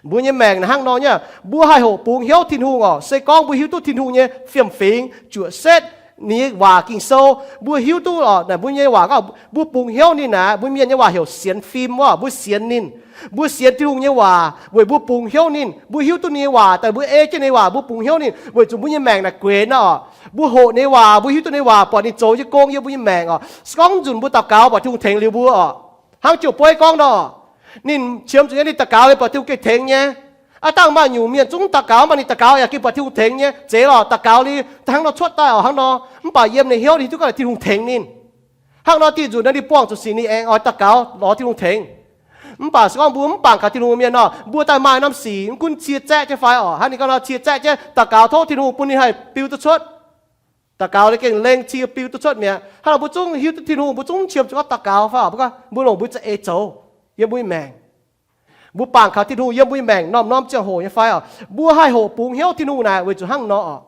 Mbuo nyei maengc naaic hnangv nor nyei, mbuo haih hoqc bungx hnyouv Tin-Hungh oc. Se gorngv mbuo hiuv duqv Tin-Hungh nyei fiem-fingx, juoqc setv, ninh nyei waac Ging-Sou, mbuo hiuv duqv oc, naaic mbuo nyei waac gorngv mbuo bungx hnyouv ninh naaic, mbuo mienh nyei waac heuc sienx fim oc, mbuo sienx ninh. Mbuo sienx Tin-Hungh nyei waac weic mbuo bungx hnyouv ninh, mbuo hiuv duqv ninh nyei waac daaih, mbuo ei jienv ninh nyei waac, mbuo bungx hnyouv ninh weic zuqc mbuo nyei maengc naaic gueix nor oc. Mbuo hoqc ninh nyei waac, mbuo hiuv duqv ninh nyei waac, buatc ninh zoux nyei gong yiem mbuo nyei maengc oc. Se gorngv nzunc mbuo daux gaux buatc Tin-Hungh tengx liuz mbuo oc. Hnangv Joux Bueiv gorngv nor, ninh qiemx zuqc nyei ninh daux gaux liuz buatc Tin-Hungh gengh tengx nyei. Aav dangh maaih nyungc mienh zungv daux gaux, mv baac ninh daux gaux yaac gengh buatc Tin-Hungh tengx nyei. Zeiz lorqc, daux gaux liuz daaih hnangv nor cuotv daaih oc, hnangv nor. Mv baac yiem ninh hnyouv ninh hiuv duqv gorngv Tin-Hungh tengx ninh. Hnangv nor diuh nzunc nor ninh buangh zuqc sic ninh aengx oix daux gaux lorz Tin-Hungh tengx. Mv baac se gorngv mbuo mv bangc kaux Tin-Hungh mienh nor, mbuo daaih maaih norm sic mv gunv cie zaeqv jienv fai oc, hnangv ninh gorngv nor cie zaeqv jienv daux gaux tov Tin-Hungh bun ninh haih biu duqv cuotv. Daux gaux liuz gengh lengh cie biu duqv cuotv mi'aqv. Hnangv nor mbuo zungv hiuv duqv Tin-Hungh, mbuo zungv qiemx zuqc gorngv daux gaux fai oc, mbuo gorngv mbuo longc mbuo za'eix zoux yiem mbuo nyei maengc. Mbuo bangc kaux Tin-Hungh yiem mbuo nyei maengc norm-norm ziangh hoc nyei fai oc. Mbuo haih hoqc bungx hnyouv Tin-Hungh naaic weic zuqc hnangv nor oc.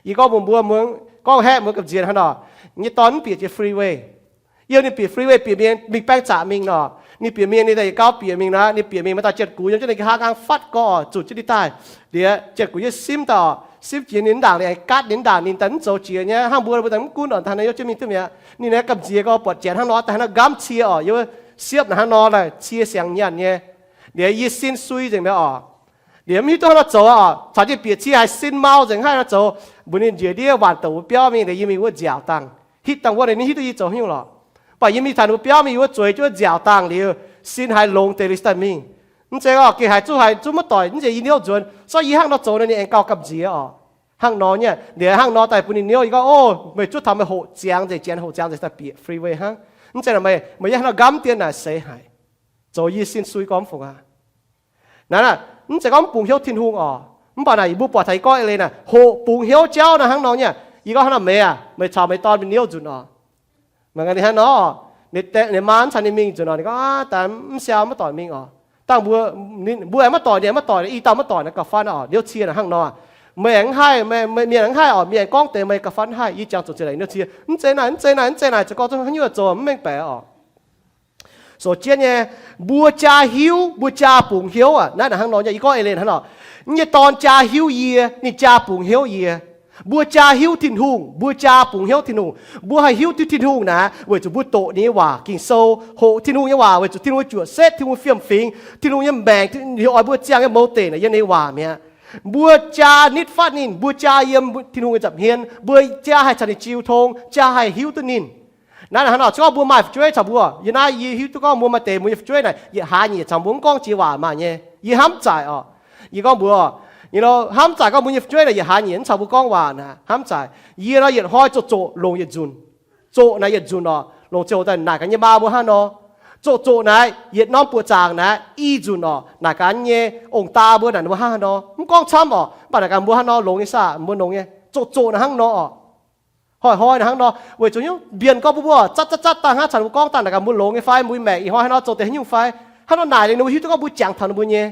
Yie gorngv mbuox mbuo, gorngv haeqv mbuo gamh nziex hnangv nor, nyei dorn mv bieqc jiex freeway. Yiem ninh bieqc freeway bieqc mingh, mingh baeng zaqc mingh nor, ninh bieqc mingh, ninh daaih yietc gauh bieqc mingh naaic, ninh bieqc mingh maaih dauh janx-gux yiem jienv ninh nqa'haav nqaang fatv gorx zuqc jienv ninh daaih. Liuz janx-gux yiem simv daaih oc, simv jiex ninh ndaangc, ninh aengx gaatv ninh ndaangc, ninh daaih mv zoux jiex nyei. Hnangv mbuo, mbuo daaih mv gunv oc, daaih naaiv yiem jienv mingh duqv mi'aqv. Ninh naaiv gamh nziex gorngv buatc janx hnangv nor, daaih hnangv nor nqamv cie oc, yiem siepv naaic hnangv nor daaih cie siangx nyaanh nyei. Liuz yie sin sui nzengc mi'aqv oc. Liuz mv hiuv duqv hnangv nor zoux oc, caux jienv bieqc cie haiz sin mau nzengc hnangv nor zoux. Mbuox ninh njiec ndiev waanc douc wuov biauv mingh, liuz yie mingh wuov nziaauc dangh. Hitv dangh wuov ninh hiuv duqv yie zoux haaix nyungc lorqc. Mv baac yie mingh taux ninh mbuo biauv mingh wuov zueiz jienv wuov nziaauc dangh liuz, sin haaix longx deix liuz daaih mingh. Mv zeiz oc, gengh haaix zuqc haaix zuqc maiv doic, mv zeiz yie hnyouv nzuonx, se yie hnangv nor zoux nor ninh aengx gauh gamh nziex oc. Hnangv nor nyei, liuz hnangv nor daaih bun ninh hnyouv, yie gorngv, Ov, meih zuov taux meih hoqc ziangx nzengc, janx hoqc ziangx nzengc daaih bieqc freeway hnangv. Mv zeiz naaic meih, meih yiem hnangv nor nqamv dien naaic seix haic. Zoux yie sin sui gormx fungc aqv. Naaiv, mv zeiz gorngv mv bungx hnyouv Tin-Hungh oc. Mv baac naaic yie mbuo buatc taux yie gorngv eix leiz naaic hoqc bungx hnyouv jauv naaiv hnangv nor nyei. Yie gorngv hnangv nor, meih aac, meih caux meih dorn mingh hnyouv nzunc oc. Mangc gaax ninh hnangv nor, ninh maa mv caux ninh mingh nzunc oc, ninh gorngv, Aav, daaih mv siau maiv doic mingh oc. Dangh mbuo, mbuo aengx maiv doic, ninh aengx maiv doic, i dauh maiv doic naaic gauh fatv oc. Hnyouv cie naaic hnangv nor, meih aengx mv haih, meih mienh aengx mv haih oc, mienh aengx gorngv deix meih gauh fatv mv haih, yie jangx zuqc ziex leiz hnyouv cie, mv zeiz naaic, mv zeiz naaic, mv zeiz naaic, zoux gorngv haaix nyungc zoux mv mengh baeqc oc. Sou jienv nyei, mbuo jaa hiuv, mbuo jaa bungx hnyouv aqv. Naaiv naaic hnangv nor nyei, yie gorngv eix leiz hnangv nor, yie nyei dorn jaa hiuv yie, ninh jaa bungx hnyouv yie. Mbuo jaa hiuv Tin-Hungh, mbuo jaa bungx hnyouv Tin-Hungh. Mbuo haih hiuv duqv Tin-Hungh naaic weic zuqc mbuo doqc ninh nyei waac Ging-Sou, hoqc Tin-Hungh nyei waac weic zuqc Tin-Hungh nyei juoqc setv, Tin-Hungh fiem-fingx, Tin-Hungh nyei maengc, Tin-Hungh oix mbuo ziangh nyei mouz deic naaic yiem ninh nyei waac mi'aqv. Mbuo jaa nitv fatv ninh, mbuo jaa yiem Tin-Hungh nyei nza'hmien, mbuo jaa haih caux ninh jiu tong, jaa haih hiuv duqv ninh. Naaiv hnangv nor, se gorngv mbuo maaih fu'jueiv caux mbuo, yie naaiv yie hiuv duqv gorngv mbuo maaih deix mbuo nyei fu'jueiv naaic, yietc hlaax nyeic caux mbuo mv gorngv jiex waac maaih nyei. Yie hnamv zaaic oc. Yie gorngv mbuox, hnamv zaaic gorngv mbuo nyei fu'jueiv naaic yietc hlaax nyeic mv caux mbuo gorngv waac naaic, hnamv zaaic. Yie nor yietc hnoi zoqc zoqc longc yietc nzunc. Zoqc naaic yietc nzunc oc, longc ziangh hoc daaih naaic gaax nyei maa mbuo hnangv nor. Zoqc zoqc naaic yietc norm buoqc zaangc naaic i nzunc oc, naaic gaax nyei ong-daa mbuo naaic ninh mbuo hnangv nor. Mv gorngv camv oc, mv baac naaic gaax mbuo hnangv nor longx nyei saah, mbuo longx nyei. Zoqc zoqc naaic hnangv nor oc. Hnoi-hnoi naaic hnangv nor, weic zuqc nyungc mbienc gorngv mbuo mbuo zatv zatv zatv dangh hnangv caux ninh mbuo gorngv dangh naaic gaax mbuo longx nyei fai, mbuo maengc ih hnoi hnangv nor zoux deix haaix nyungc fai, hnangv nor naaic liuz ninh mbuo hiuv duqv gorngv mbuo jangx taux ninh mbuo nyei.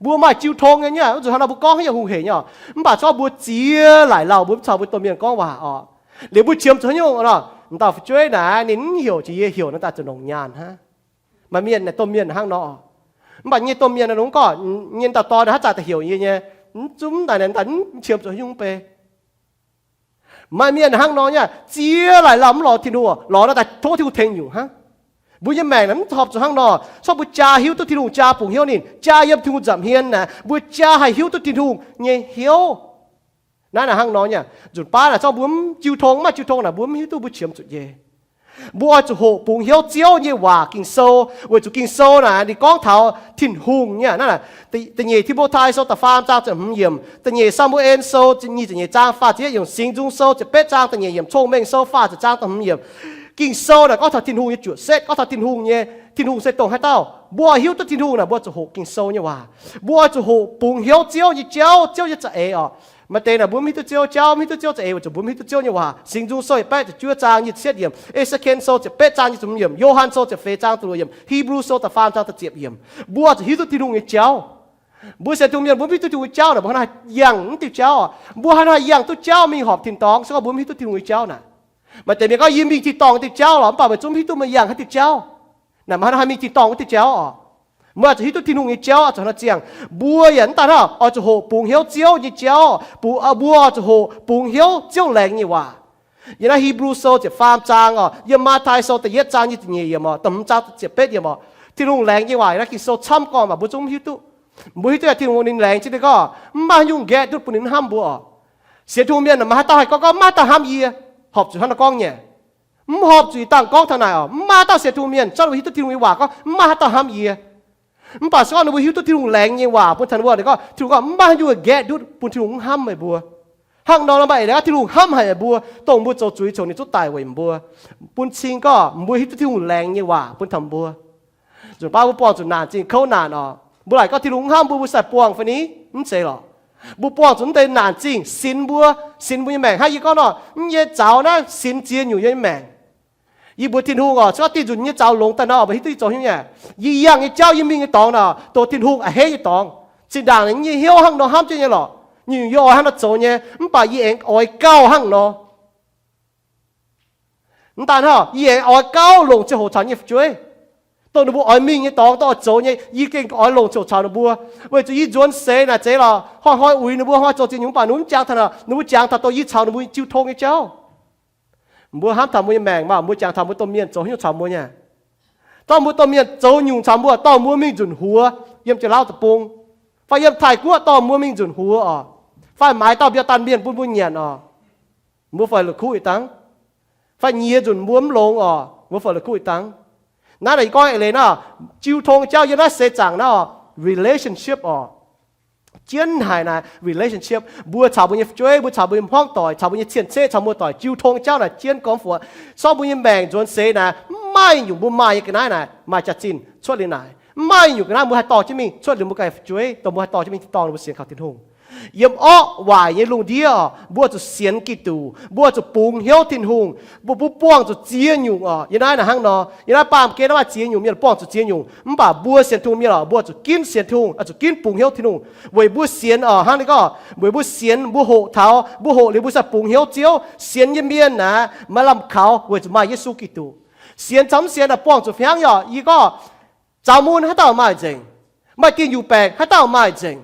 Mbuo maaih jiu tong nyei, wuov nzunc hnangv nor mbuo gorngv haaix nyungc hungh heic nyei oc. Mv baac se gorngv mbuo ziex laaic lauh mbuo mv caux mbuo domh mienh gorngv waac oc. Liuz mbuo qiemx zuqc haaix nyungc nor, m'dauh fu'jueiv naaic ninh mv heuc jiex yie, heuc naaic daaih zuqc longc nyaanh hnangv. Maaih mienh naaic domh mienh hnangv nor. Mv baac nyei domh mienh naaic longc gorngv nyei dauh dorn haaix zanc daaih heuc yie nyei, mv zungv daaih naaic mv qiemx zuqc haaix nyungc bei. Maaih mienh hnangv nor nyei, ziex laaic lauh mv lorz Tin-Hungh, lorz nor daaih tov Tin-Hungh tengx nyungc hnangv. Mbuo nyei maengc naaic mv horpc zuqc hnangv nor. Se gorngv mbuo jaa hiuv duqv Tin-Hungh, jaa bungx hnyouv ninh, jaa yiem Tin-Hungh nza'hmien naaic, mbuo jaa haih hiuv duqv Tin-Hungh nyei hnyouv. Naaiv naaic hnangv nor nyei, nzunc baav naaic zorqv mbuo mv jiu tong, mv maaih jiu tong naaic, mbuo mv hiuv duqv mbuo qiemx zuqc nyei. Mbuo oix zuqc hoqc bungx hnyouv Ziouv nyei waac, Ging-Sou, weic zuqc Ging-Sou naaic ninh gorngv taux Tin-Hungh nyei. Naaiv, Da'nyeic Ti^mo^tai Sou da'faam zaang ziepc hmz yiemc, Da'nyeic Saa^mu^en Sou nyic ziepc nyeic zaang faah ziepc yietv yiemc, Singx Nzung Sou ziepc betv zaang, Da'nyeic yiemc, Cong-Mengh Sou faah ziepc zaang da'hmz yiemc. Ging-Sou naaic gorngv taux Tin-Hungh nyei juoqc setv, gorngv taux Tin-Hungh nyei, Tin-Hungh se dongh haaix dauh. Mbuo oix hiuv duqv Tin-Hungh naaic, mbuo zuqc hoqc Ging-Sou nyei waac. Mbuo oix zuqc hoqc bungx hnyouv Ziouv nyei jauv, Ziouv nyei za'eix oc. Maaih deix naaic mbuo mv hiuv duqv Ziouv jauv, mv hiuv duqv Ziouv za'eix, weic zuqc mbuo mv hiuv duqv Ziouv nyei waac. Singx Nzung Sou yietc baeqv ziepc juov zaang nyic ziepc cietv yiemc, E^se^ken Sou ziepc betv zaang nyic ziepc hmz yiemc, Yo^han Sou ziepc feix zaang da'luoqc yiemc, Hipv^lu Sou da'faam zaang da'ziepc yiemc. Mbuo zuqc hiuv duqv Tin-Hungh nyei jauv. Mbuo sienx Tin-Hungh mienh mbuo mv hiuv duqv Tin-Hungh nyei jauv naaic, mbuo hnangv haaix yangh mv diuh jauv oc? Mbuo hnangv haaix yangh duqv jauv mingh horpc tin-dorngh, se gorngv mbuo mv hiuv duqv Tin-Hungh nyei jauv naaic? Maaih deix mienh gorngv, yie mingh tin-dorngh diuh jauv lorqc, mv baac meih zungv mv hiuv duqv meih yangh haaix diuh jauv. Naaic maaih hnangv haaix mingh tin-dorngh wuov diuh jauv oc? Mbuo oix zuqc hiuv duqv Tin-Hungh nyei jauv oix zuqc hnangv nor ziangh. Mbuo yaac mv daan hnangv oix zuqc hoqc bungx hnyouv Ziouv nyei jauv, mbuo oix zuqc hoqc bungx hnyouv Ziouv laengz nyei waac. Yiem naaiv Hipv^lu Sou ziepc faam zaang oc, yiem Matv^tai Sou da'yietv zaang nyic ziepc nyeic yiemc oc, da'hmz zaang ziepc betv yiemc oc, Tin-Hungh laengz nyei waac naaiv Ging-Sou camv gorngv, mv baac mbuo zungv mv hiuv duqv. Mbuo hiuv duqv yaac Tin-Hungh ninh laengz jienv ninh gorngv mv maaih haaix nyungc nqaeqv ndutv bun ninh hnamv mbuo oc. Sienx Tin-Hungh mienh maiv maaih haaix dauh haih gorngv gorngv maiv maaih dauh hnamv yie, horpc zuqc hnangv nor gorngv nyei. Mv horpc zuqc ih dangh gorngv taux naaic oc, mv maaih haaix dauh sienx Tin-Hungh mienh zorqv ninh mbuo hiuv duqv Tin-Hungh nyei waac gorngv mv maaih haaix dauh hnamv yie. Mv baac se gorngv ninh mbuo hiuv duqv Tin-Hungh laengz nyei waac bun taux ninh mbuo, ninh gorngv, Tin-Hungh gorngv mv maaih haaix nyungc nqaeqv ndutv bun Tin-Hungh mv hnamv meih mbuo. Hnangv nor, mv baac eix leiz gorngv Tin-Hungh hnamv haic meih mbuo, dongh mbuo zoux zuiz coc ninh zungv daic weic mbuo, bun cing gorngv mbuo hiuv duqv Tin-Hungh laengz nyei waac bun taux mbuo. Nzunc baav mbuo buangh zuqc naanc zingh kouv naanc oc, mbuo laaic gorngv Tin-Hungh mv hnamv mbuo, mbuo sai buangh fai ni? Mv zeiz lorqc. Mbuo buangh zuqc mv deix naanc zingh sinx mbuo, sinx mbuo nyei maengc. Hnangv yie gorngv nor, mv nyei zaux naaiv sinx ziex nyungc yie nyei maengc. Yie mbuox Tin-Hungh oc, se gorngv dih nzunc nyei zaux longx daaih nor, meih hiuv duqv yie zoux haaix nyungc nyei? Yie yangh nyei jauv, yie mingh nyei dorngx naaic, dongh Tin-Hungh a'hneiv nyei dorngx. Zinh ndaangc nyei hnyouv hnangv nor hnamv jienv nyei lorqc, nyungc-nyungc yie oix hnangv nor zoux nyei, mv baac yie aengx oix gauh hnangv nor. Mv daan hnangv, yie aengx oix gauh longc ziangh hoc caux nyei fu'jueiv, dongh ninh mbuo oix mingh nyei dorngx, dongh oix zoux nyei, yie gengh oix longc ziangh hoc caux ninh mbuo, weic zuqc yie nzuonx seix naaic zeiz lorqc, hnoi-hnoi uix ninh mbuo, hnoi-hnoi zoux ziex nyungc, mv baac ninh mbuo mv jangx taux, ninh mbuo jangx taux dongh yie caux ninh mbuo jiu tong nyei jauv. Mbuo hnamv taux mbuo nyei maengc maah, mbuo jangx taux mbuo domh mienh zoux haaix nyungc caux mbuo nyei? Zorqv mbuo domh mienh zoux nyungc caux mbuo, dorh mbuo mingh nzunc huox yiem Janx-Lauv Deic-Bung, fai yiem Taiv-Guoqv dorh mbuo mingh nzunc huox oc, fai maaiz dauh mbiauh daan mienh bun mbuo nyanc oc, mbuo fai la'kuqv ih dangh? Fai nyiex nzunc mbuo mv longx oc, mbuo fai la'kuqv ih dangh? Naaiv naaic yie gorngv eix leiz naaiv, jiu tong jauv yiem naaiv seix zaangc naaiv oc, relationship oc. Jienv haic naaic relationship, mbuo caux mbuo nyei fu'jueiv, mbuo caux mbuo nyei hmuangv doic, caux mbuo nyei cien-ceqv, caux muoz-doic jiu tong jauv naaic jienv gormx fuoqc. Sortv mbuo nyei maengc nzuonx seix naaic, mv maaih nyungc mbuo maaih nyei ga'naaiv naaic maaih jaax-zinh cuotv liuz naaic. Mv maaih nyungc ga'naaiv mbuo haih dorh jienv mingh cuotv liuz mbuo ganh fu'jueiv, dongh mbuo haih dorh jienv mingh dorh mbuo sienx kaux Tin-Hungh. Yiem orqv waaic nyei lungh ndiev oc, mbuo zuqc sienx Giduc, mbuo zuqc bungx hnyouv Tin-Hungh. Mbuo, mbuo buangh zuqc ziex nyungc oc. Yiem naaiv naaic hnangv nor, yie naaiv baamh gen naaiv maaih ziex nyungc mienh buangh zuqc ziex nyungc, mv baac mbuo sienx Tin-Hungh mienh oc, mbuo zuqc ginv sienx Tin-Hungh, zuqc ginv bungx hnyouv Tin-Hungh. Weic mbuo sienx oc, hnangv naaiv gorngv, weic mbuo sienx, mbuo hoqc taux, mbuo hoqc liuz mbuo sai bungx hnyouv Ziouv. Sienx nyei mienh naaic maaih lamh kaux weic zuqc maaih Yesu Giduc. Sienx caux mv sienx naaic buangh zuqc fih hnangv nyei oc. Yie gorngv, zaux mun haaix dauh maaih nzengc, maaih diuh nyungc baengc haaix dauh maaih nzengc.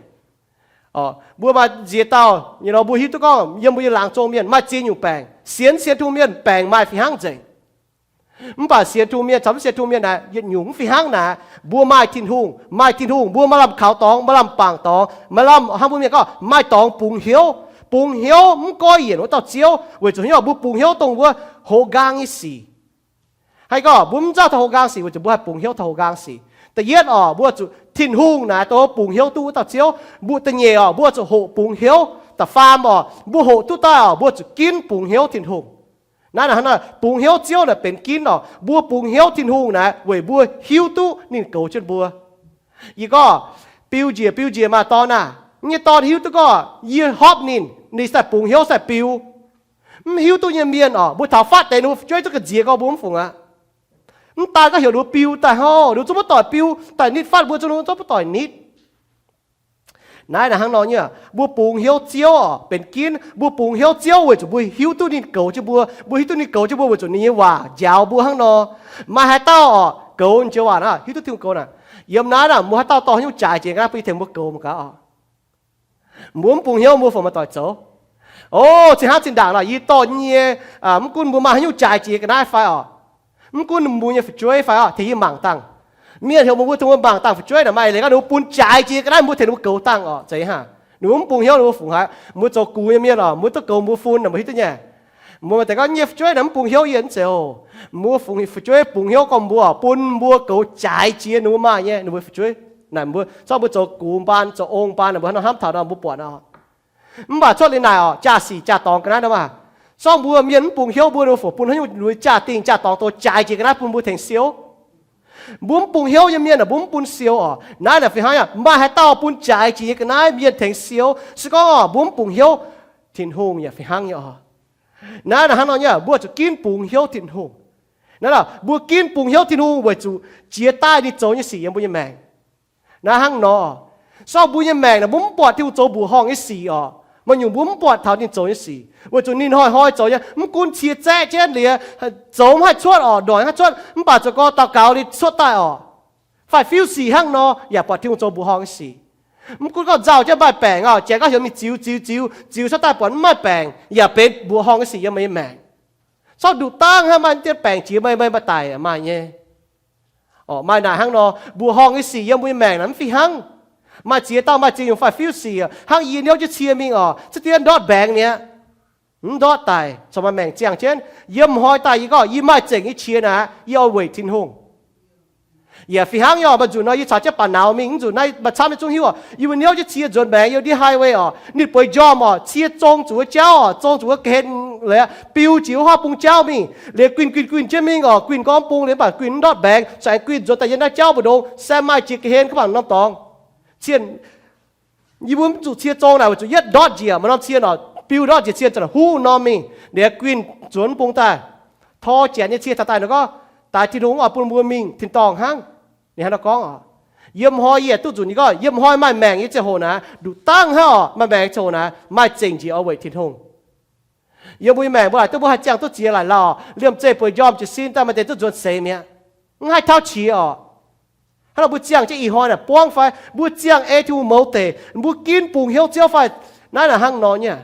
Mbuo maaih nziex dauh nyei nor, mbuo hiuv duqv gorngv yiem mbuo nyei laangz zong mienh maaih ziex nyungc baengc. Sienx, sienx Tin-Hungh mienh baengc maaih fih hnangv nzengc. Mv baac sienx Tin-Hungh mienh caux mv sienx Tin-Hungh mienh naaic yietc nyungc mv fih hnangv naaic. Mbuo maaih Tin-Hungh, maaih Tin-Hungh mbuo maaih lamh kaux dorngx, maaih lamh bangc dorngx, maaih lamh, hnangv mbuo mienh gorngv maaih dorngx bungx hnyouv. Bungx hnyouv mv goiv yienc wuov dauh Ziouv, weic zuqc hnyouv mbuo bungx hnyouv dongh wuov hoqc nqaang nyei sic. Haiz gorngv mbuo mv nzauh taux hoqc nqaang sic weic zuqc mbuo haih bungx hnyouv taux hoqc nqaang sic. Da'yietv oc, mbuo zuqc Tin-Hungh naaic dongh bungx hnyouv duqv wuov dauh Ziouv. Mbuo da'nyeic oc, mbuo zuqc hoqc bungx hnyouv. Da'faam oc, mbuo hoqc duqv daaih oc, mbuo zuqc ginv bungx hnyouv Tin-Hungh. Naaiv naaic hnangv naaic, bungx hnyouv Ziouv naaic benx ginv oc. Mbuo bungx hnyouv Tin-Hungh naaic weic mbuo hiuv duqv ninh goux jienv mbuo. Yie gorngv, biu njiec, biu njiec maaih dorn aah, nyei dorn hiuv duqv gorngv yie hopv ninh, ninh sai bungx hnyouv sai biu. Mv hiuv duqv nyei mienh oc, mbuo taux fatv deix ninh mbuo fu'jueiv zungv ga'nziex gorngv mbuo mv fungc aqv. Mv daan gorngv heuc ninh mbuo biu daaih hnangv, ninh mbuo zungv maiv doic biu, daaih nitv fatv mbuo zungv ninh mbuo zungv maiv doic nitv. Naaiv naaic hnangv nor nyei, mbuo bungx hnyouv Ziouv oc benx ginv. Mbuo bungx hnyouv Ziouv weic zuqc mbuo hiuv duqv ninh goux jienv mbuo. Mbuo hiuv duqv ninh goux jienv mbuo weic zuqc ninh nyei waac njaaux mbuo hnangv nor. Maaih haaix dauh oc goux ninh nyei waac naaic, hiuv duqv Tin-Hungh goux naaic, yiem naaiv naaic mbuo haaix dauh dorh haaix nyungc jaaix jiex ga'naaiv bun yie tengx mbuo goux mangc gaax oc. Mbuo mv bungx hnyouv mbuo fungc maaih doic zoux. O, cin hnangv zinh ndaangc naaic yie dorh nyei, mv gunv mbuo maaih haaix nyungc jaaix jiex ga'naaiv fai oc, mv gunv mbuo nyei fu'jueiv fai oc, tengx yie mangc dangh. Mienh heuc mbuo tengx mbuo mangc dangh fu'jueiv naaic, maaih eix leiz gorngv ninh mbuo bun jaaix jiex ga'naaiv mbuo tengx ninh mbuo goux dangh oc, zeiz hnangv. Ninh mbuo mv bungx hnyouv ninh mbuo fungc haaix? Mbuo zoux gux nyei mienh oc, mbuo duqv goux mbuo fun naaic, mbuo hiuv duqv nyei. Mbuo maaih deix gorngv nyei fu'jueiv naaic mv bungx hnyouv yie, mv zeiz oc. Mbuo fungx, fu'jueiv bungx hnyouv gorngv mbuo oc, bun mbuo goux jaaix jiex ninh mbuo maaih nyei ninh mbuo fu'jueiv. Naaic mbuo, zorqv mbuo zoux gux mbaan, zoux ong mbaan naaic, mbuo hnangv nor hnamv taux nor mbuo buatc oc. Mv baac cuotv liuz naaic oc, jaa-sic jaa-dorngx ga'naaiv nor maah. Zorqv mbuo mienh mv bungx hnyouv mbuo, ninh mbuo fungc bun haaix nyungc, ninh mbuo jaa-dingh jaa-dorngx douz jaaix jiex ga'naaiv bun mbuo tengx siou? Mbuo mv bungx hnyouv nyei mienh aah, mbuo mv bun siou oc. Naaiv naaic fih hnangv nyei, maaih haaix dauh bun jaaix jiex nyei ga'naaiv mienh tengx siou? Se gorngv oc, mbuo mv bungx hnyouv Tin-Hungh yaac fih hnangv nyei oc. Naaiv naaic hnangv nor nyei, mbuo zuqc ginv bungx hnyouv Tin-Hungh. Naaiv, mbuo ginv bungx hnyouv Tin-Hungh weic zuqc jiex daaih ninh zoux nyei sic yiem mbuo nyei maengc. Naaiv hnangv nor, sorng mbuo nyei maengc naaic, mbuo mv buatc Tin-Hungh zoux mbuoqc horngh nyei sic oc. Maaih nyungc mbuo mv buatc taux ninh zoux nyei sic, weic zuqc ninh hnoi-hnoi zoux nyei. Mv gunv cie zaeqv jienv liuz, zoux mv haih cuotv oc, noic mv haih cuotv, mv baac zoux gorngv daux gaux liuz cuotv daaih oc. Fai fiuv sic hnangv nor yaac buatc Tin-Hungh zoux mbuoqc horngh nyei sic. Mv gunv gorngv nzauh jienv maaih baengc oc, janx gorngv heuc mingh ziux ziux ziux ziux cuotv daaih buatc mv maaih baengc, yaac benx mbuoqc horngh nyei sic yiem meih nyei maengc. Sorng nduqc dangv hnangv maaih deix baengc jiex meih, meih maaih daic maaih nyei. Orqc, maaih naaic hnangv nor, mbuoqc horngh nyei sic yiem mbuo nyei maengc naaic mv fih hnangv. Maaih ziex dauh maaih ziex nyungc fai fiuv sic, hnangv yie niouv jienv cie mingh oc, za'gengh ndortv mbaengx mi'aqv. Mv ndortv daic, corc maaih maengc ziangh jienv. Yiem hnoi daaih yie gorngv yie maaih zengc nyei qiex naaic, yie oix weic Tin-Hungh. Yaac fih hnangv nyei oc, maaih nzunc nor yie caux jienv ba'naux mingh, mv nzunc naaiv maaih camv nyei zungv hiuv oc, yie mbuo niouv jienv cie nzuonx mbaengx yiem ndiev highway oc, ninh bueix njormh oc, cie zong zuqc wuov jauv oc, zong zuqc wuov ga'hlen, biu jiex wuov haav bung jauv mingh, liuz guinh guinh guinh jienv mingh oc, guinh gorngv bung liuz mv baac guinh mv ndortv mbaengx, caux guinh nzuonx daaih yiem naaiv jauv mbu'ndongx, se maaih jiex ga'hlen ga'bangc norm dorngx. Cien, yie mbuo mv zuqc cie zong naaic weic zuqc yietv ndortv njiec, maaih norm cie oc, biu ndortv njiec cie zanc huv norm mingh, liuz guinh nzuonx bung daaih, tor janx nyei cie taux daaih nor gorngv, daaix Tin-Hungh oix bun mbuo mingh tin-dorngh hnangv. Ninh hnangv nor gorngv oc. Yiem hnoi yie duqv nzunc nyei gorngv, yiem hnoi maaih maengc nyei ziangh hoc naaic, nduqc dangv hnangv oc, maaih maengc nyei ziangh hoc naaic maaih zengc njiec oix weic Tin-Hungh. Yiem mbuo nyei maengc mbuo laaic duqv mbuo haih ziangh duqv ziex laaic lauh, liemh zeih bueix njormh jiez sin daaih maaih deix duqv nzuonx seix mi'aqv. Mv haih tauv qiex oc. Hnangv nor mbuo ziangh jienv ih hnoi naaic buangv fai mbuo ziangh ei Tin-Hungh mouz deic, mbuo ginv bungx hnyouv Ziouv fai? Naaiv naaic hnangv nor nyei.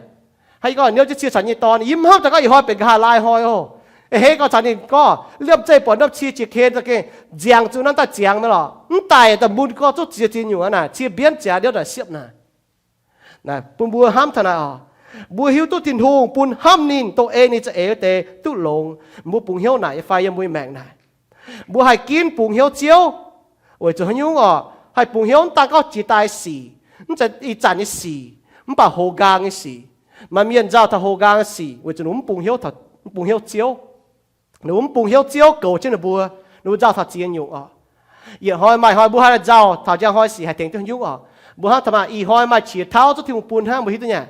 Hnangv yie gorngv niouv jienv cie caux nyei dorn, yie mv hnamv daaih gorngv ih hnoi benx nqa'haav laai hnoi oc. A'hneiv gorngv caux ninh gorngv liemh zeih buatc norm cie jiex ken za'gengh nziangx zuqc nanv daaih ziangx mi'aqv lorqc. Mv daic daaih mun gorngv zuqc ziex ziex nyungc aqv naaic, cie mbienv ziangx niouv naaic siepv naaic. Bun mbuo hnamv taux naaic oc, mbuo hiuv duqv Tin-Hungh bun hnamv ninh dongh ei ninh za'eix wuov deix duqv longx. Mbuo bungx hnyouv naaic nyei fai yiem mbuo nyei maengc naaic? Mbuo haih ginv bungx hnyouv Ziouv weic zuqc haaix nyungc oc? Haih bungx hnyouv mv daan gorngv jiex daaih sic, mv zeiz ih zanc nyei sic, mv baac hoz nqaang nyei sic. Maaih mienh nzauh taux hoz nqaang nyei sic weic zuqc ninh mv bungx hnyouv, mv bungx hnyouv Ziouv. Ninh mbuo mv bungx hnyouv Ziouv goux jienv ninh mbuo, ninh mbuo nzauh taux ziex nyungc oc. Yietc hnoi maaih hnoi mbuo haih nzauh taux njang hnoi sic haih tengx duqv haaix nyungc oc. Mbuo hnamv taux maah, ih hnoi maaih qiex tauv zungv Tin-Hungh bun hnangv, mbuo hiuv duqv nyei.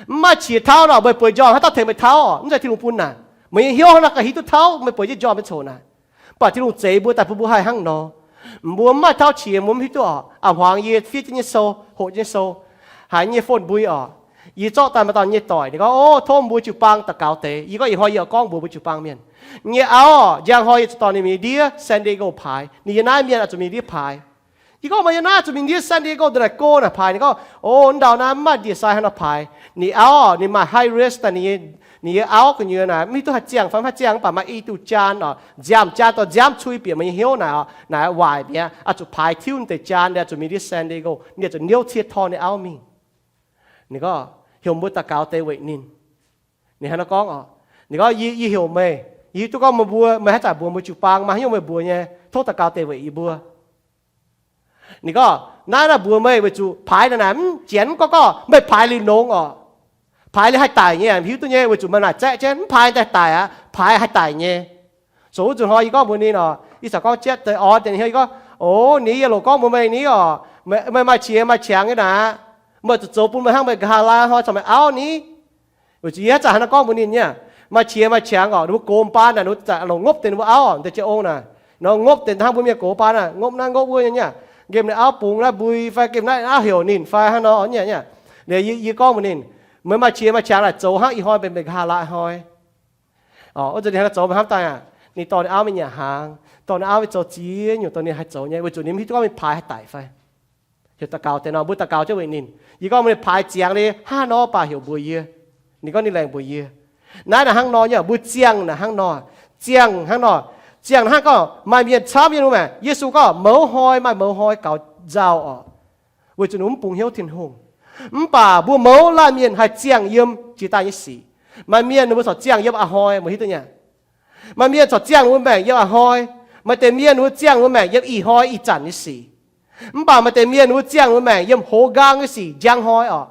Mv maaih qiex tauv nor, meih bueix njormh haaix dauh tengx meih tauv? Mv zeiz Tin-Hungh bun naaic. Meih nyei hnyouv hnangv naaiv ganh hiuv duqv tauv meih bueix jienv njormh nyei ziangh hoc naaic. Mv baac Tin-Hungh zeix mbuo daaih bun mbuo haih hnangv nor. Mbuo mv maaih tauv qiex mbuo mv hiuv duqv oc. A'hmuangx yie fiev jienv nyei sou, hoqc jienv nyei sou, haiz nyei phone mbui oc. Yie zorqv daaih maaih dauh nyei doic, ninh gorngv, o, tov mbuo jiu-baang daux gaux deix. Yie gorngv ih hnoi yie oix gorngv mbuox mbuo jiu-baang mienh. Nyei auv, njang hnoi yie zuqc dorh ninh mingh ndiev San Diego paaix. Ninh yiem naaiv mienh oix zuqc mingh ndiev paaix. Yie gorngv meih yiem naaiv zuqc mingh ndiev San Diego ndongc naaic go naaic paaix. Ninh gorngv, o, ndau naaiv mv maaih ndie-sai haaix nor paaix. Ninh auv, ninh maaih high risk daaih, ninh nyei auv gu'nyuoz naaic mv hiuv duqv haih ziangh fai mv haih ziangh, mv baac maaih i duqv jaan oc, nziaamv jaan dorh nziaamv cui bieqc meih nyei hnyouv naaic oc, naaic waaic mi'aqv, oix zuqc paaix tiuv deix jaan, oix zuqc mingh ndiev San Diego, ninh zuqc niouv cie tor ninh auv mingh. Ninh gorngv heuc mbuo daux gaux deix weic ninh. Ninh hnangv naaiv gorngv oc. Ninh gorngv, yie, yie heuc meih, yie hiuv duqv gorngv meih mbuo, meih haaix zanc mbuox mbuo jiu-baang maaih haaix nyungc meih mbuox nyei, tov daux gaux deix weic yie mbuo. Ninh gorngv naaiv naaiv mbuox meih weic zuqc paaix naaic naaic mv janx mv gorngv gorngv meih paaix liuz longx oc. Paaix liuz haih daic nyei, hiuv duqv nyei, weic zuqc meih naaic zaeqv jienv mv paaix daaih daic aqv, paaix haih daic nyei. Zoux wuov nzunc hnoi yie gorngv mbuox ninh oc, yie caux gorngv jienv deix orn deix ninh hiuv, yie gorngv, o, ninh yie loc gorngv mbuox meih ni oc, meih maaih qiex maaih qangx nyei naaic, meih zuqc zoux bun meih hnangv meih nqa'haav laai hnoi caux meih auv ni. Weic zuqc yie haaix zanc haaix nor gorngv mbuox ninh nyei, maaih qiex maaih qangx oc, ninh mbuo gox baan naaic, ninh mbuo zaqc longc ngopv deix ninh mbuo auv oc, deix jiex ong naaic, nor ngopv deix hnangv mbuo mienh gox baan naaic, ngopv naaiv ngopv wuov nyei, ngemh ninh auv bungx naaiv mbui fai ngemh naaiv auv heuc ninh fai hnangv nor nyei. Liuz yie gorngv mbuox ninh, meih maaih qiex maaih qangx naaic zoux hnangv ih hnoi benx meih nqa'haav laai hnoi. Wuov zanc ninh haaix nor zoux meih hnamv daaih aac, ninh dorh ninh auv mingh nyanc hnaangx, dorh ninh auv mingh zoux ziex nyungc dongh ninh haih zoux nyei, weic zuqc ninh mv hiuv duqv gorngv mingh paaix haih daic fai. Heuc daux gaux deix nor, mbuo daux gaux jienv weic ninh. Yie gorngv mbuox ninh paaix ziangx liuz hnangv nor baac heuc mbuox yie. Ninh gorngv ninh laengz mbuox yie. Naaiv naaic hnangv nor nyei, mbuo ziangh naaic hnangv nor. Ziangh hnangv nor. Ziangh hnangv gorngv maaih mienh camv yiem mbuo maengc. Yesu gorngv mouz hnoi maaih mouz hnoi gaux nzauh oc, weic zuqc ninh mv bungx hnyouv Tin-Hungh. Mv baac mbuo mouz laanh mienh haih ziangh yiem jiex daaih nyei sic. Maaih mienh ninh mbuo corc ziangh yiem a'hnoi, mbuo hiuv duqv nyei. Maaih mienh corc ziangh ninh mbuo maengc yiem a'hnoi. Maaih deix mienh ninh mbuo ziangh ninh mbuo maengc yiem ih hnoi ih zanc nyei sic. Mv baac maaih deix mienh ninh mbuo ziangh ninh mbuo maengc yiem hoz nqaang nyei sic, njang hnoi oc.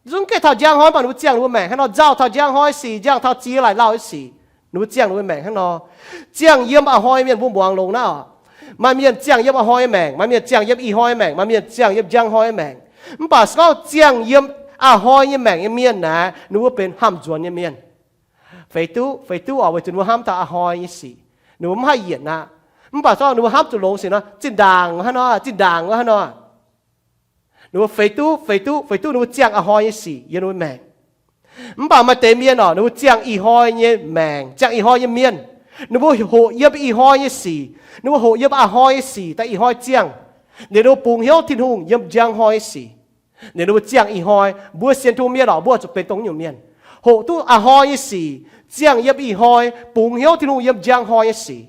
Zungv gengh taux njang hnoi mv baac ninh mbuo ziangh ninh mbuo maengc hnangv nor, nzauh taux njang hnoi sic, njang taux ziex laaic lauh nyei sic, ninh mbuo ziangh ninh mbuo maengc hnangv nor. Ziangh yiem a'hnoi mienh mbuo muangx longx naaiv oc. Maaih mienh ziangh yiem a'hnoi nyei maengc, maaih mienh ziangh yiem ih hnoi nyei maengc, maaih mienh ziangh yiem njang hnoi nyei maengc. Mv baac se gorngv ziangh yiem a'hnoi nyei maengc nyei mienh naaic, ninh mbuo benx hnamv nzuonx nyei mienh. Feix duqv, feix duqv oc, weic zuqc ninh mbuo hnamv taux a'hnoi nyei sic, ninh mbuo mv haih yienc aqv. Mv baac se gorngv ninh mbuo hnamv zuqc longx sic nor, zinh ndaangc hnangv nor, zinh ndaangc hnangv nor. Ninh mbuo feix duqv, feix duqv, feix duqv ninh mbuo ziangh a'hnoi nyei sic yiem ninh mbuo maengc. Mv baac maaih deix mienh oc, ninh mbuo ziangh ih hnoi nyei maengc, ziangh ih hnoi nyei mienh. Ninh mbuo hoqc yiem ih hnoi nyei sic, ninh mbuo hoqc yiem a'hnoi nyei sic daaih ih hnoi ziangh. Liuz ninh mbuo bungx hnyouv Tin-Hungh yiem njang hnoi nyei sic. Liuz ninh mbuo ziangh ih hnoi, mbuo sienx Tin-Hungh mienh oc, mbuo zuqc benx dongh nyungc mienh, hoqc duqv a'hnoi nyei sic, ziangh yiem ih hnoi, bungx hnyouv Tin-Hungh yiem njang hnoi nyei sic.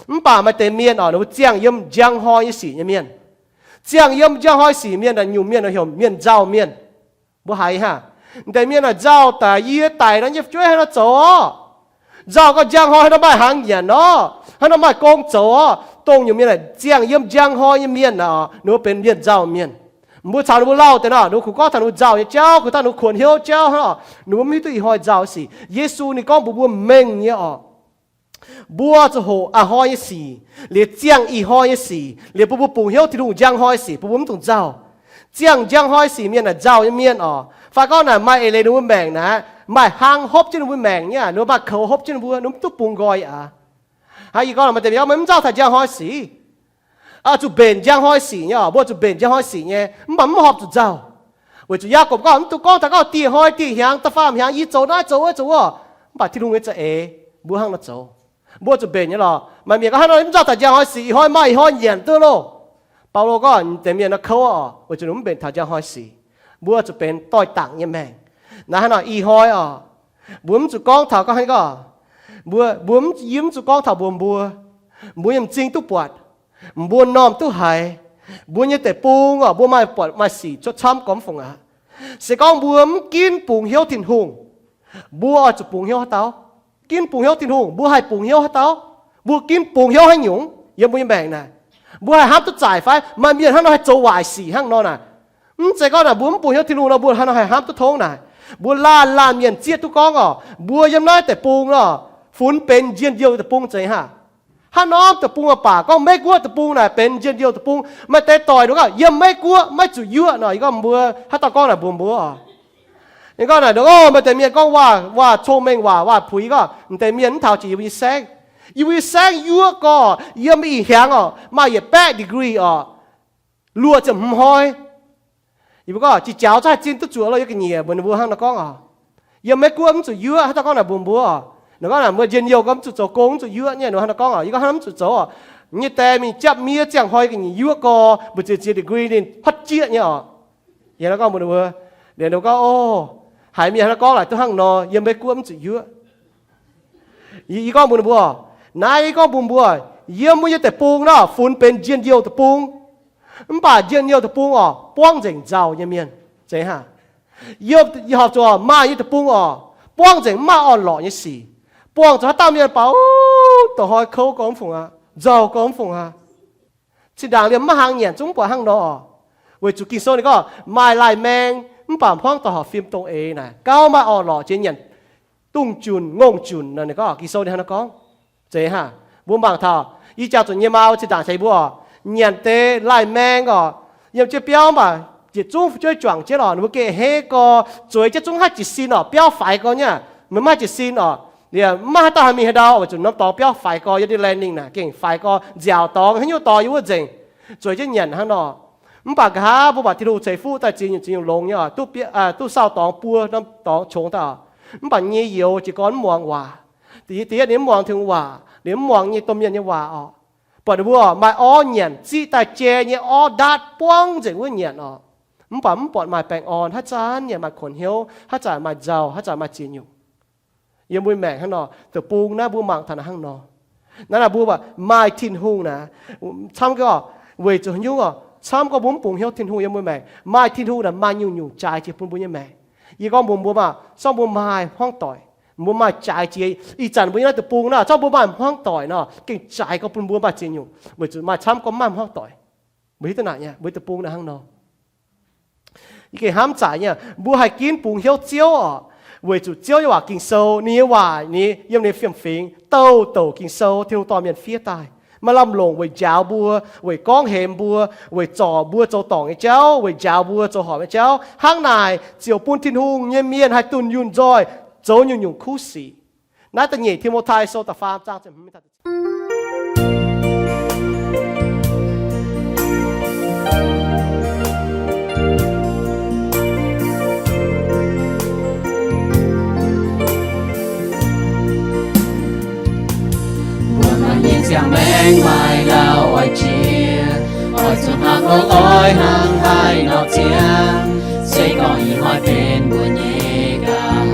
Mv baac maaih deix mienh oc, ninh mbuo ziangh yiem njang hnoi nyei sic nyei mienh. Ziangh yiem njang hnoi sic mienh naaic nyungc mienh heuc mienh nzauh mienh. Mbuo haiz hnangv, deix mienh naaic nzauh daaih, yie daic nor, yie fu'jueiv haaix nor zoux oc? Nzauh gau, njang hnoi haaix nor maaih hnaangx nyanc nor, haaix nor maaih gong zoux oc? Dongh nyungc mienh naaic ziangh yiem njang hnoi nyei mienh naaic, ninh mbuo benx mienh nzauh mienh. Mbuo caux ninh mbuo lauh deix nor, ninh mbuo kungx gorngv taux ninh mbuo nzauh nyei jauv, kungx taux ninh mbuo kuonx hnyouv jauv hnangv oc. Ninh mbuo mv hiuv duqv ih hnoi nzauh sic. Yesu ninh gorngv mbuox mbuo mengh nyei oc, mbuo zuqc hoqc a'hnoi nyei sic, liuz ziangh ih hnoi nyei sic, liuz bun mbuo bungx hnyouv Tin-Hungh njang hnoi sic, bun mbuo mv dungx nzauh. Ziangh njang hnoi sic mienh naaic nzauh nyei mienh oc. Fai gorngv naaic maaih eix leiz ninh mbuo maengc naaic, maaih hnaangx hopv jienv ninh mbuo maengc nyei, ninh mbuo maaih koux hopv jienv ninh mbuo, ninh mbuo mv duqv bungx nqoi aqv. Hnangv yie gorngv maaih deix mienh gorngv, maiv nzauh taux njang hnoi sic. Oix zuqc mbenc njang hnoi sic nyei oc, mbuo zuqc mbenc njang hnoi sic nyei, mv baac mv horpc zuqc nzauh. Weic zuqc Yaakopv gorngv, mv dungx gorngv taux gorngv dieh hnoi dieh hnyangx, da'faam hnyangx yie zoux naaiv zoux wuov zoux wuov, mv baac Tin-Hungh nyei za'eix mbuo hnangv nor zoux. Mbuo zuqc mbenc nyei lorqc. Maaih mienh gorngv, hnangv nor mv nzauh taux njang hnoi sic, ih hnoi maaih ih hnoi nyanc duqv loh. Baulo gorngv deix mienh nor kouv oc, weic zuqc ninh mv mbenc taux njang hnoi sic. Mbuo zuqc benx doix-dangc nyei maengc. Naaiv hnangv nor ih hnoi oc, mbuo mv zuqc gorngv taux gorngv hnangv gorngv, mbuo, mbuo mv, yie mv zuqc gorngv taux mbuox mbuo, mbuo nyei m'zing duqv buatc, mbuo m'normh duqv haiz, mbuo nyei deic-bung oc, mbuo maaih buatc maaih sic cuotv camv gormx fungc aqv. Se gorngv mbuo mv ginv bungx hnyouv Tin-Hungh, mbuo oix zuqc bungx hnyouv haaix dauh? Ginv bungx hnyouv Tin-Hungh, mbuo haih bungx hnyouv haaix dauh? Mbuo ginv bungx hnyouv haaix nyungc yiem mbuo nyei maengc naaic? Mbuo haih hnamv duqv zaaic fai? Maaih mienh hnangv nor haih zoux waaic sic hnangv nor naaic. Mv zeiz gorngv naaic mbuo mv bungx hnyouv Tin-Hungh nor mbuo hnangv nor haih hnamv duqv tongv naaic. Mbuo laanh laanh mienh zieqv duqv gorngv oc, mbuo yiem naaiv deic-bung nor, funx benx njien-youh deic-bung zeiz hnangv. Hnangv norm deic-bung baac gorngv Meiv-Guoqv deic-bung naaic benx njien-youh deic-bung. Maaih deix doic ninh gorngv yiem Meiv-Guoqv maiv zuqc yuoqv nor, yie gorngv mbuo haaix dauh gorngv naaic mbuox mbuo oc. Ninh gorngv naaic, o, maaih deix mienh gorngv waac, waac cong-mengh waac, waac puix, yie gorngv, m'deix mienh mv taux jiex yie mbuo nyei saengv. Yie mbuo nyei saengv yuoqv gorx, yiem ih hnyangx oc, maaih yietc baeqv degree oc, luoqc ziepc hmz hnoi. Yie mbuo gorngv, jiex jaux zungv haih zinh duqv zuoqc loh, yie ga'nyiec mbuox ninh mbuo hnangv nor gorngv oc. Yiem Meiv-Guoqv mv zuqc yuoqv, haaix dauh gorngv naaic mbuox mbuo oc. Ninh gorngv naaic mbuo njien-youh gorngv mv zuqc zoux gong, mv zuqc yuoqv nyei, ninh hnangv nor gorngv oc. Yie gorngv hnangv mv zuqc zoux oc. Nyei die mingh japv miev ziangh hnoi ga'nyiec yuoqv gorx, mbu'ziex ziex degree ninh hotv jieqv nyei oc. Yie hnangv nor gorngv mbuox ninh mbuo. Liuz ninh mbuo gorngv, o, haiz mienh hnangv nor gorngv laaic duqv hnangv nor, yiem Meiv-Guoqv mv zuqc yuoqv. Yie, yie gorngv mbuox ninh mbuo, naaiv yie gorngv mbuox mbuo, yiem mbuo nyei deic-bung nor, funx benx njien-youh deic-bung. Mv baac njien-youh deic-bung oc, buangv nzengc nzauh nyei mienh. Zeiz hnangv. Yie, yie horpc zuqc maaih nyei deic-bung oc, buangv nzengc mv maaih orn-lorqc nyei sic. Buangv zuqc haaix dauh mienh baac, o, douz hnoi kouv gormx fungc aqv, nzauh gormx fungc aqv. Zinh ndaangc liemh maiv hnaangx nyanc zungv buatc hnangv nor oc. Weic zuqc Ging-Sou ninh gorngv maaih laih-maeng mv baac hmuangv doix horc fim dongh eix naaic, gauh maaih orn-lorqc jiex nyanc dungz junc ngongh junc nor, ninh gorngv, Ging-Sou ninh hnangv nor gorngv. Zeiz hnangv. Mbuo mangc taux, yie jangx zuqc nyei maa zinh ndaangc caux mbuo oc, nyanc deix laih-maeng oc, yiem jienv biauv mv baac yietc zungv fu'jueiv juangc jienv oc, ninh mbuo gengh a'hneiv gorx, zueiz jienv zungv haih jiez sin oc, biauv faix gorx nyei, maiv maaih jiez sin oc. Liemh maiv maaih haaix dauh haih mingh haaix ndau, weic zuqc norm dorngx biauv faix gorx, yiem ndiev Laengh Ninh naaic gengh faix gorx, nziaauc dorngx haaix nyungc dorngx yiem wuov nzengc, zueiz jienv nyanc hnangv nor. Mv baac nqa'haav mbuo baac Tin-Hungh ceix fuqv daaih ziex nyungc ziex nyungc longx nyei oc, duqv, duqv saauh dorngx buo, norm dorngx qongx daaih oc. Mv baac nyei youz jiez gorn mv muangx waac. Da'yietv ninh mv muangx Tin-Hungh waac, ninh mv muangx nyei domh mienh nyei waac oc. Buatc ninh mbuo maaih orv nyanc, ziqv daaih jai nyei orv ndaatv buangv nzengc wuov nyanc oc. Mv baac mv buatc maaih baengh orn, haaix zanc nyanc maaih kuonx hnyouv, haaix zanc maaih nzauh, haaix zanc maaih ziex nyungc. Yiem mbuo maengc hnangv nor, deic-bung naaiv mbuo mangc taux naaiv hnangv nor. Naaiv naaic mbuo baac maaih Tin-Hungh naaic, camv gau, weic zuqc haaix nyungc oc? Camv gorngv mbuo mv bungx hnyouv Tin-Hungh yiem mbuo maengc, maaih Tin-Hungh naaic maaih nyungc-nyungc jaaix jiex bun mbuo nyei maengc. Yie gorngv mbuox mbuo maah, zorqv mbuo maaih hmuangv doic, mbuo maaih jaaix jiex. Ih zanc mbuo yiem naaiv deic-bung naaic, zorqv mbuo maaih hmuangv doic nor, gengh jaaix gorngv bun mbuo maaih ziex nyungc, weic zuqc maaih camv gorngv maaih hmuangv doic. Mbuo hiuv duqv naaic nyei, mbuo deic-bung naaic hnangv nor. Yie gengh hnamv zaic nyei, mbuo haih ginv bungx hnyouv Ziouv oc, weic zuqc Ziouv nyei waac Ging-Sou, ninh nyei waac ni yiem ninh fiem-fingx douc douc Ging-Sou, Tin-Hungh dorh mienh fiev daaih, maaih lamh longc weic njaaux mbuo, weic gorngv hemx mbuo, weic zorc mbuo zoux dorngc nyei jauv, weic njaaux mbuo zoux horpc nyei jauv. Hnangv naaic ziouc bun Tin-Hungh nyei mienh haih dunh yunh nzoih zoux nyungc-nyungc kuv sic. Naaiv da'nyeic Ti^mo^tai Sou da'faam zaang ziepc hmz Mbuo maaih nyei ziangh maengc maaih lauh oix jiex, oix zuqc hnangv loz-oix hnangv haaix nor ziangh. Se gorngv ih hnoi benx mbuo nyei nqa'haav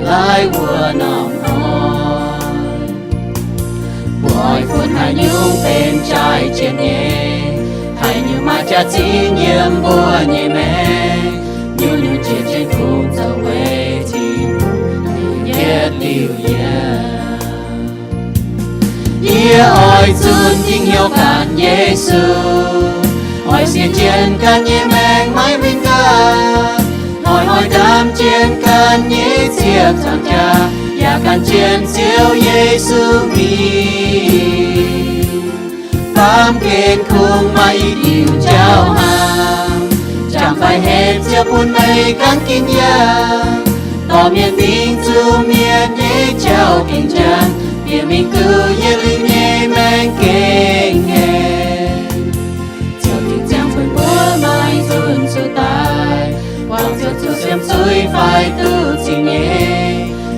laih wuov norm hnoi, mbuo oix funx haaix nyungc benx jaaix jiex nyei? Haaix nyungc maaih jaax-zinh yiem mbuo nyei maengc? Nyungc-nyungc jiex jienv kungx zoux weic Tin-Hungh nyei yietc liuz yiem. Yie oix zunc dingc hnyouv gan Yesu, oix sienx jienv ganh nyei maengc maiv winh gaax, oix oix ndaam jienv ganh nyei ziepc nzaangc jaax, yaac gan jienv Ziouv Yesu mingh. Baamh gen kungx maaih i diuc njaaux hnaangx, jangx fai henv Ziouv bun meih gan ginv yangh. Dorh mienh mingh zuqc mienh nyei jauv gengh njang, bieqc mingh duqv yietc liuz nyei maengc gengh ngaengc. Ziouv gengh ziangh bun mbuo maiv zunh zuqc daaih, buangh Ziouv zuqc siemv zuiz fai duqv zingh nyei.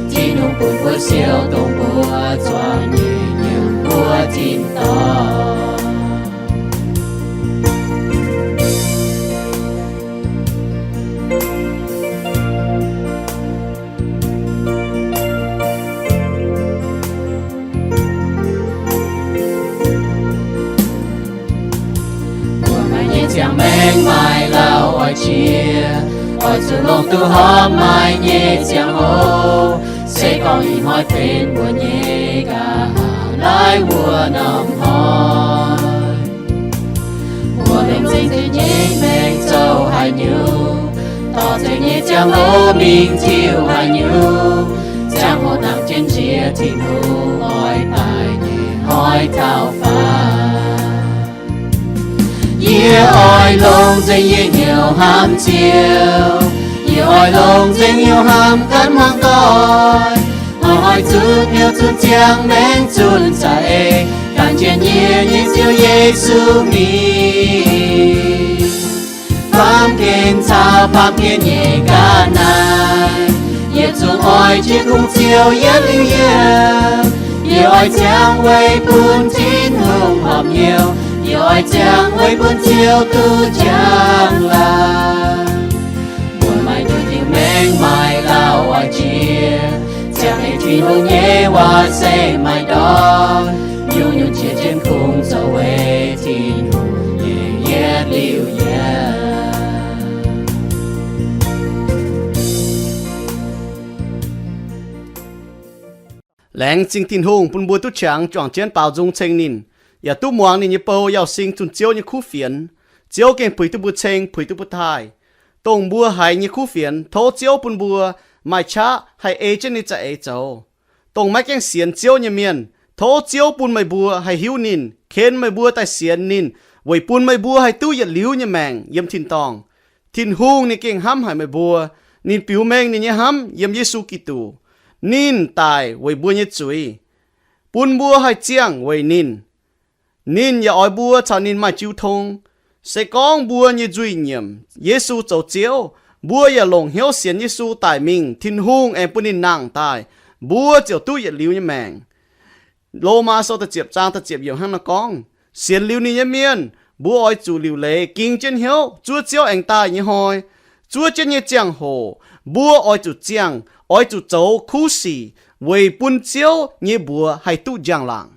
Tin-Hungh bun mbuo siou dongh mbuo zuangx nyei yiem mbuo tin-dorngh. Mbuo maaih nyei ziangh maengc maaih lauh oix jiex, oix zuqc longc duqv horpc maaih nyei ziangh hoc. Se gorngv ih hnoi benx mbuo nyei nqa'haav laih wuov norm hnoi, mbuo longc nzengc nyei maengc zoux haaix nyungc? Dorh nzengc nyei ziangh hoc mingh tiuv haaix nyungc? Ziangh hoc nangc jienv njiec Tin-Hungh oix daaih nyei hnoi taux faaux. Yie oix longc nzengc yie hnyouv hnamv Ziouv. Yie oix longc nzengc hnyouv hnamv ganh muangx doic. Oix oix zuqc hnyouv zunh ziangh maengc zunh za'eix, gan jienv yie nyei Ziouv Yesu mingh. Baamh gen caux baamh gen nyei ga'naaiv, yie zungv oix jienv kungx Ziouv yietc liuz yiem. Yie oix ziangh weic bun Tin-Hungh horpc hnyouv. Yie oix ziangh weic bun Ziouv duqv njang-laangc. Mbuo maaih nduqc diuh maengc maaih lauh oix jiex, ziangh heix Tin-Hungh nyei waac se maaih ndortv. Nyungc-nyungc jiex jienv kungx zoux weic Tin-Hungh nyei yietc liuz yiem. Laengz zingh Tin-Hungh bun mbuo duqv qangx juangc jienv baaux nzung ceng ninh, yaac duqv muangx ninh nyei bou yauh sing zunh Ziouv nyei kuv fienx. Ziouv gengh puix duqv mbuo ceng, puix duqv mbuo taaih. Dongh mbuo haiz nyei kuv fienx, tov Ziouv bun mbuo maaih qaqv haih ei jienv ninh za'eix zoux. Dongh maiv gaengh sienx Ziouv nyei mienh, tov Ziouv bun meih mbuo haih hiuv ninh, ken meih mbuo daaih sienx ninh, weic bun meih mbuo haih duqv yietc liuz nyei maengc yiem tin-dorngh. Tin-Hungh ninh gengh hnamv haic meih mbuo. Ninh biux mengh ninh nyei hnamv yiem Yesu Giduc. Ninh daic weic mbuo nyei zuiz, bun mbuo haih ziangh weic ninh. Ninh yaac oix mbuo caux ninh maaih jiu tong. Se gorngv mbuo nyei nzuih nyiemc Yesu zoux Ziouv, mbuo yaac longc hnyouv sienx Yesu daic mingh, Tin-Hungh aengx bun ninh nangh daaih, mbuo ziouc duqv yietc liuz nyei maengc. Lomaa Sou da'ziepc zaang da'ziepc yiemc hnangv naaiv gorngv, sienx liuz ninh nyei mienh, mbuo oix zuqc liuc leiz ging jienv hnyouv zuov Ziouv aengx daaih nyei hnoi. Zuov jienv nyei ziangh hoc mbuo oix zuqc ziangh, oix zuqc zoux kuv sic weic bun Ziouv nyei mbuox haih duqv njang-laangc.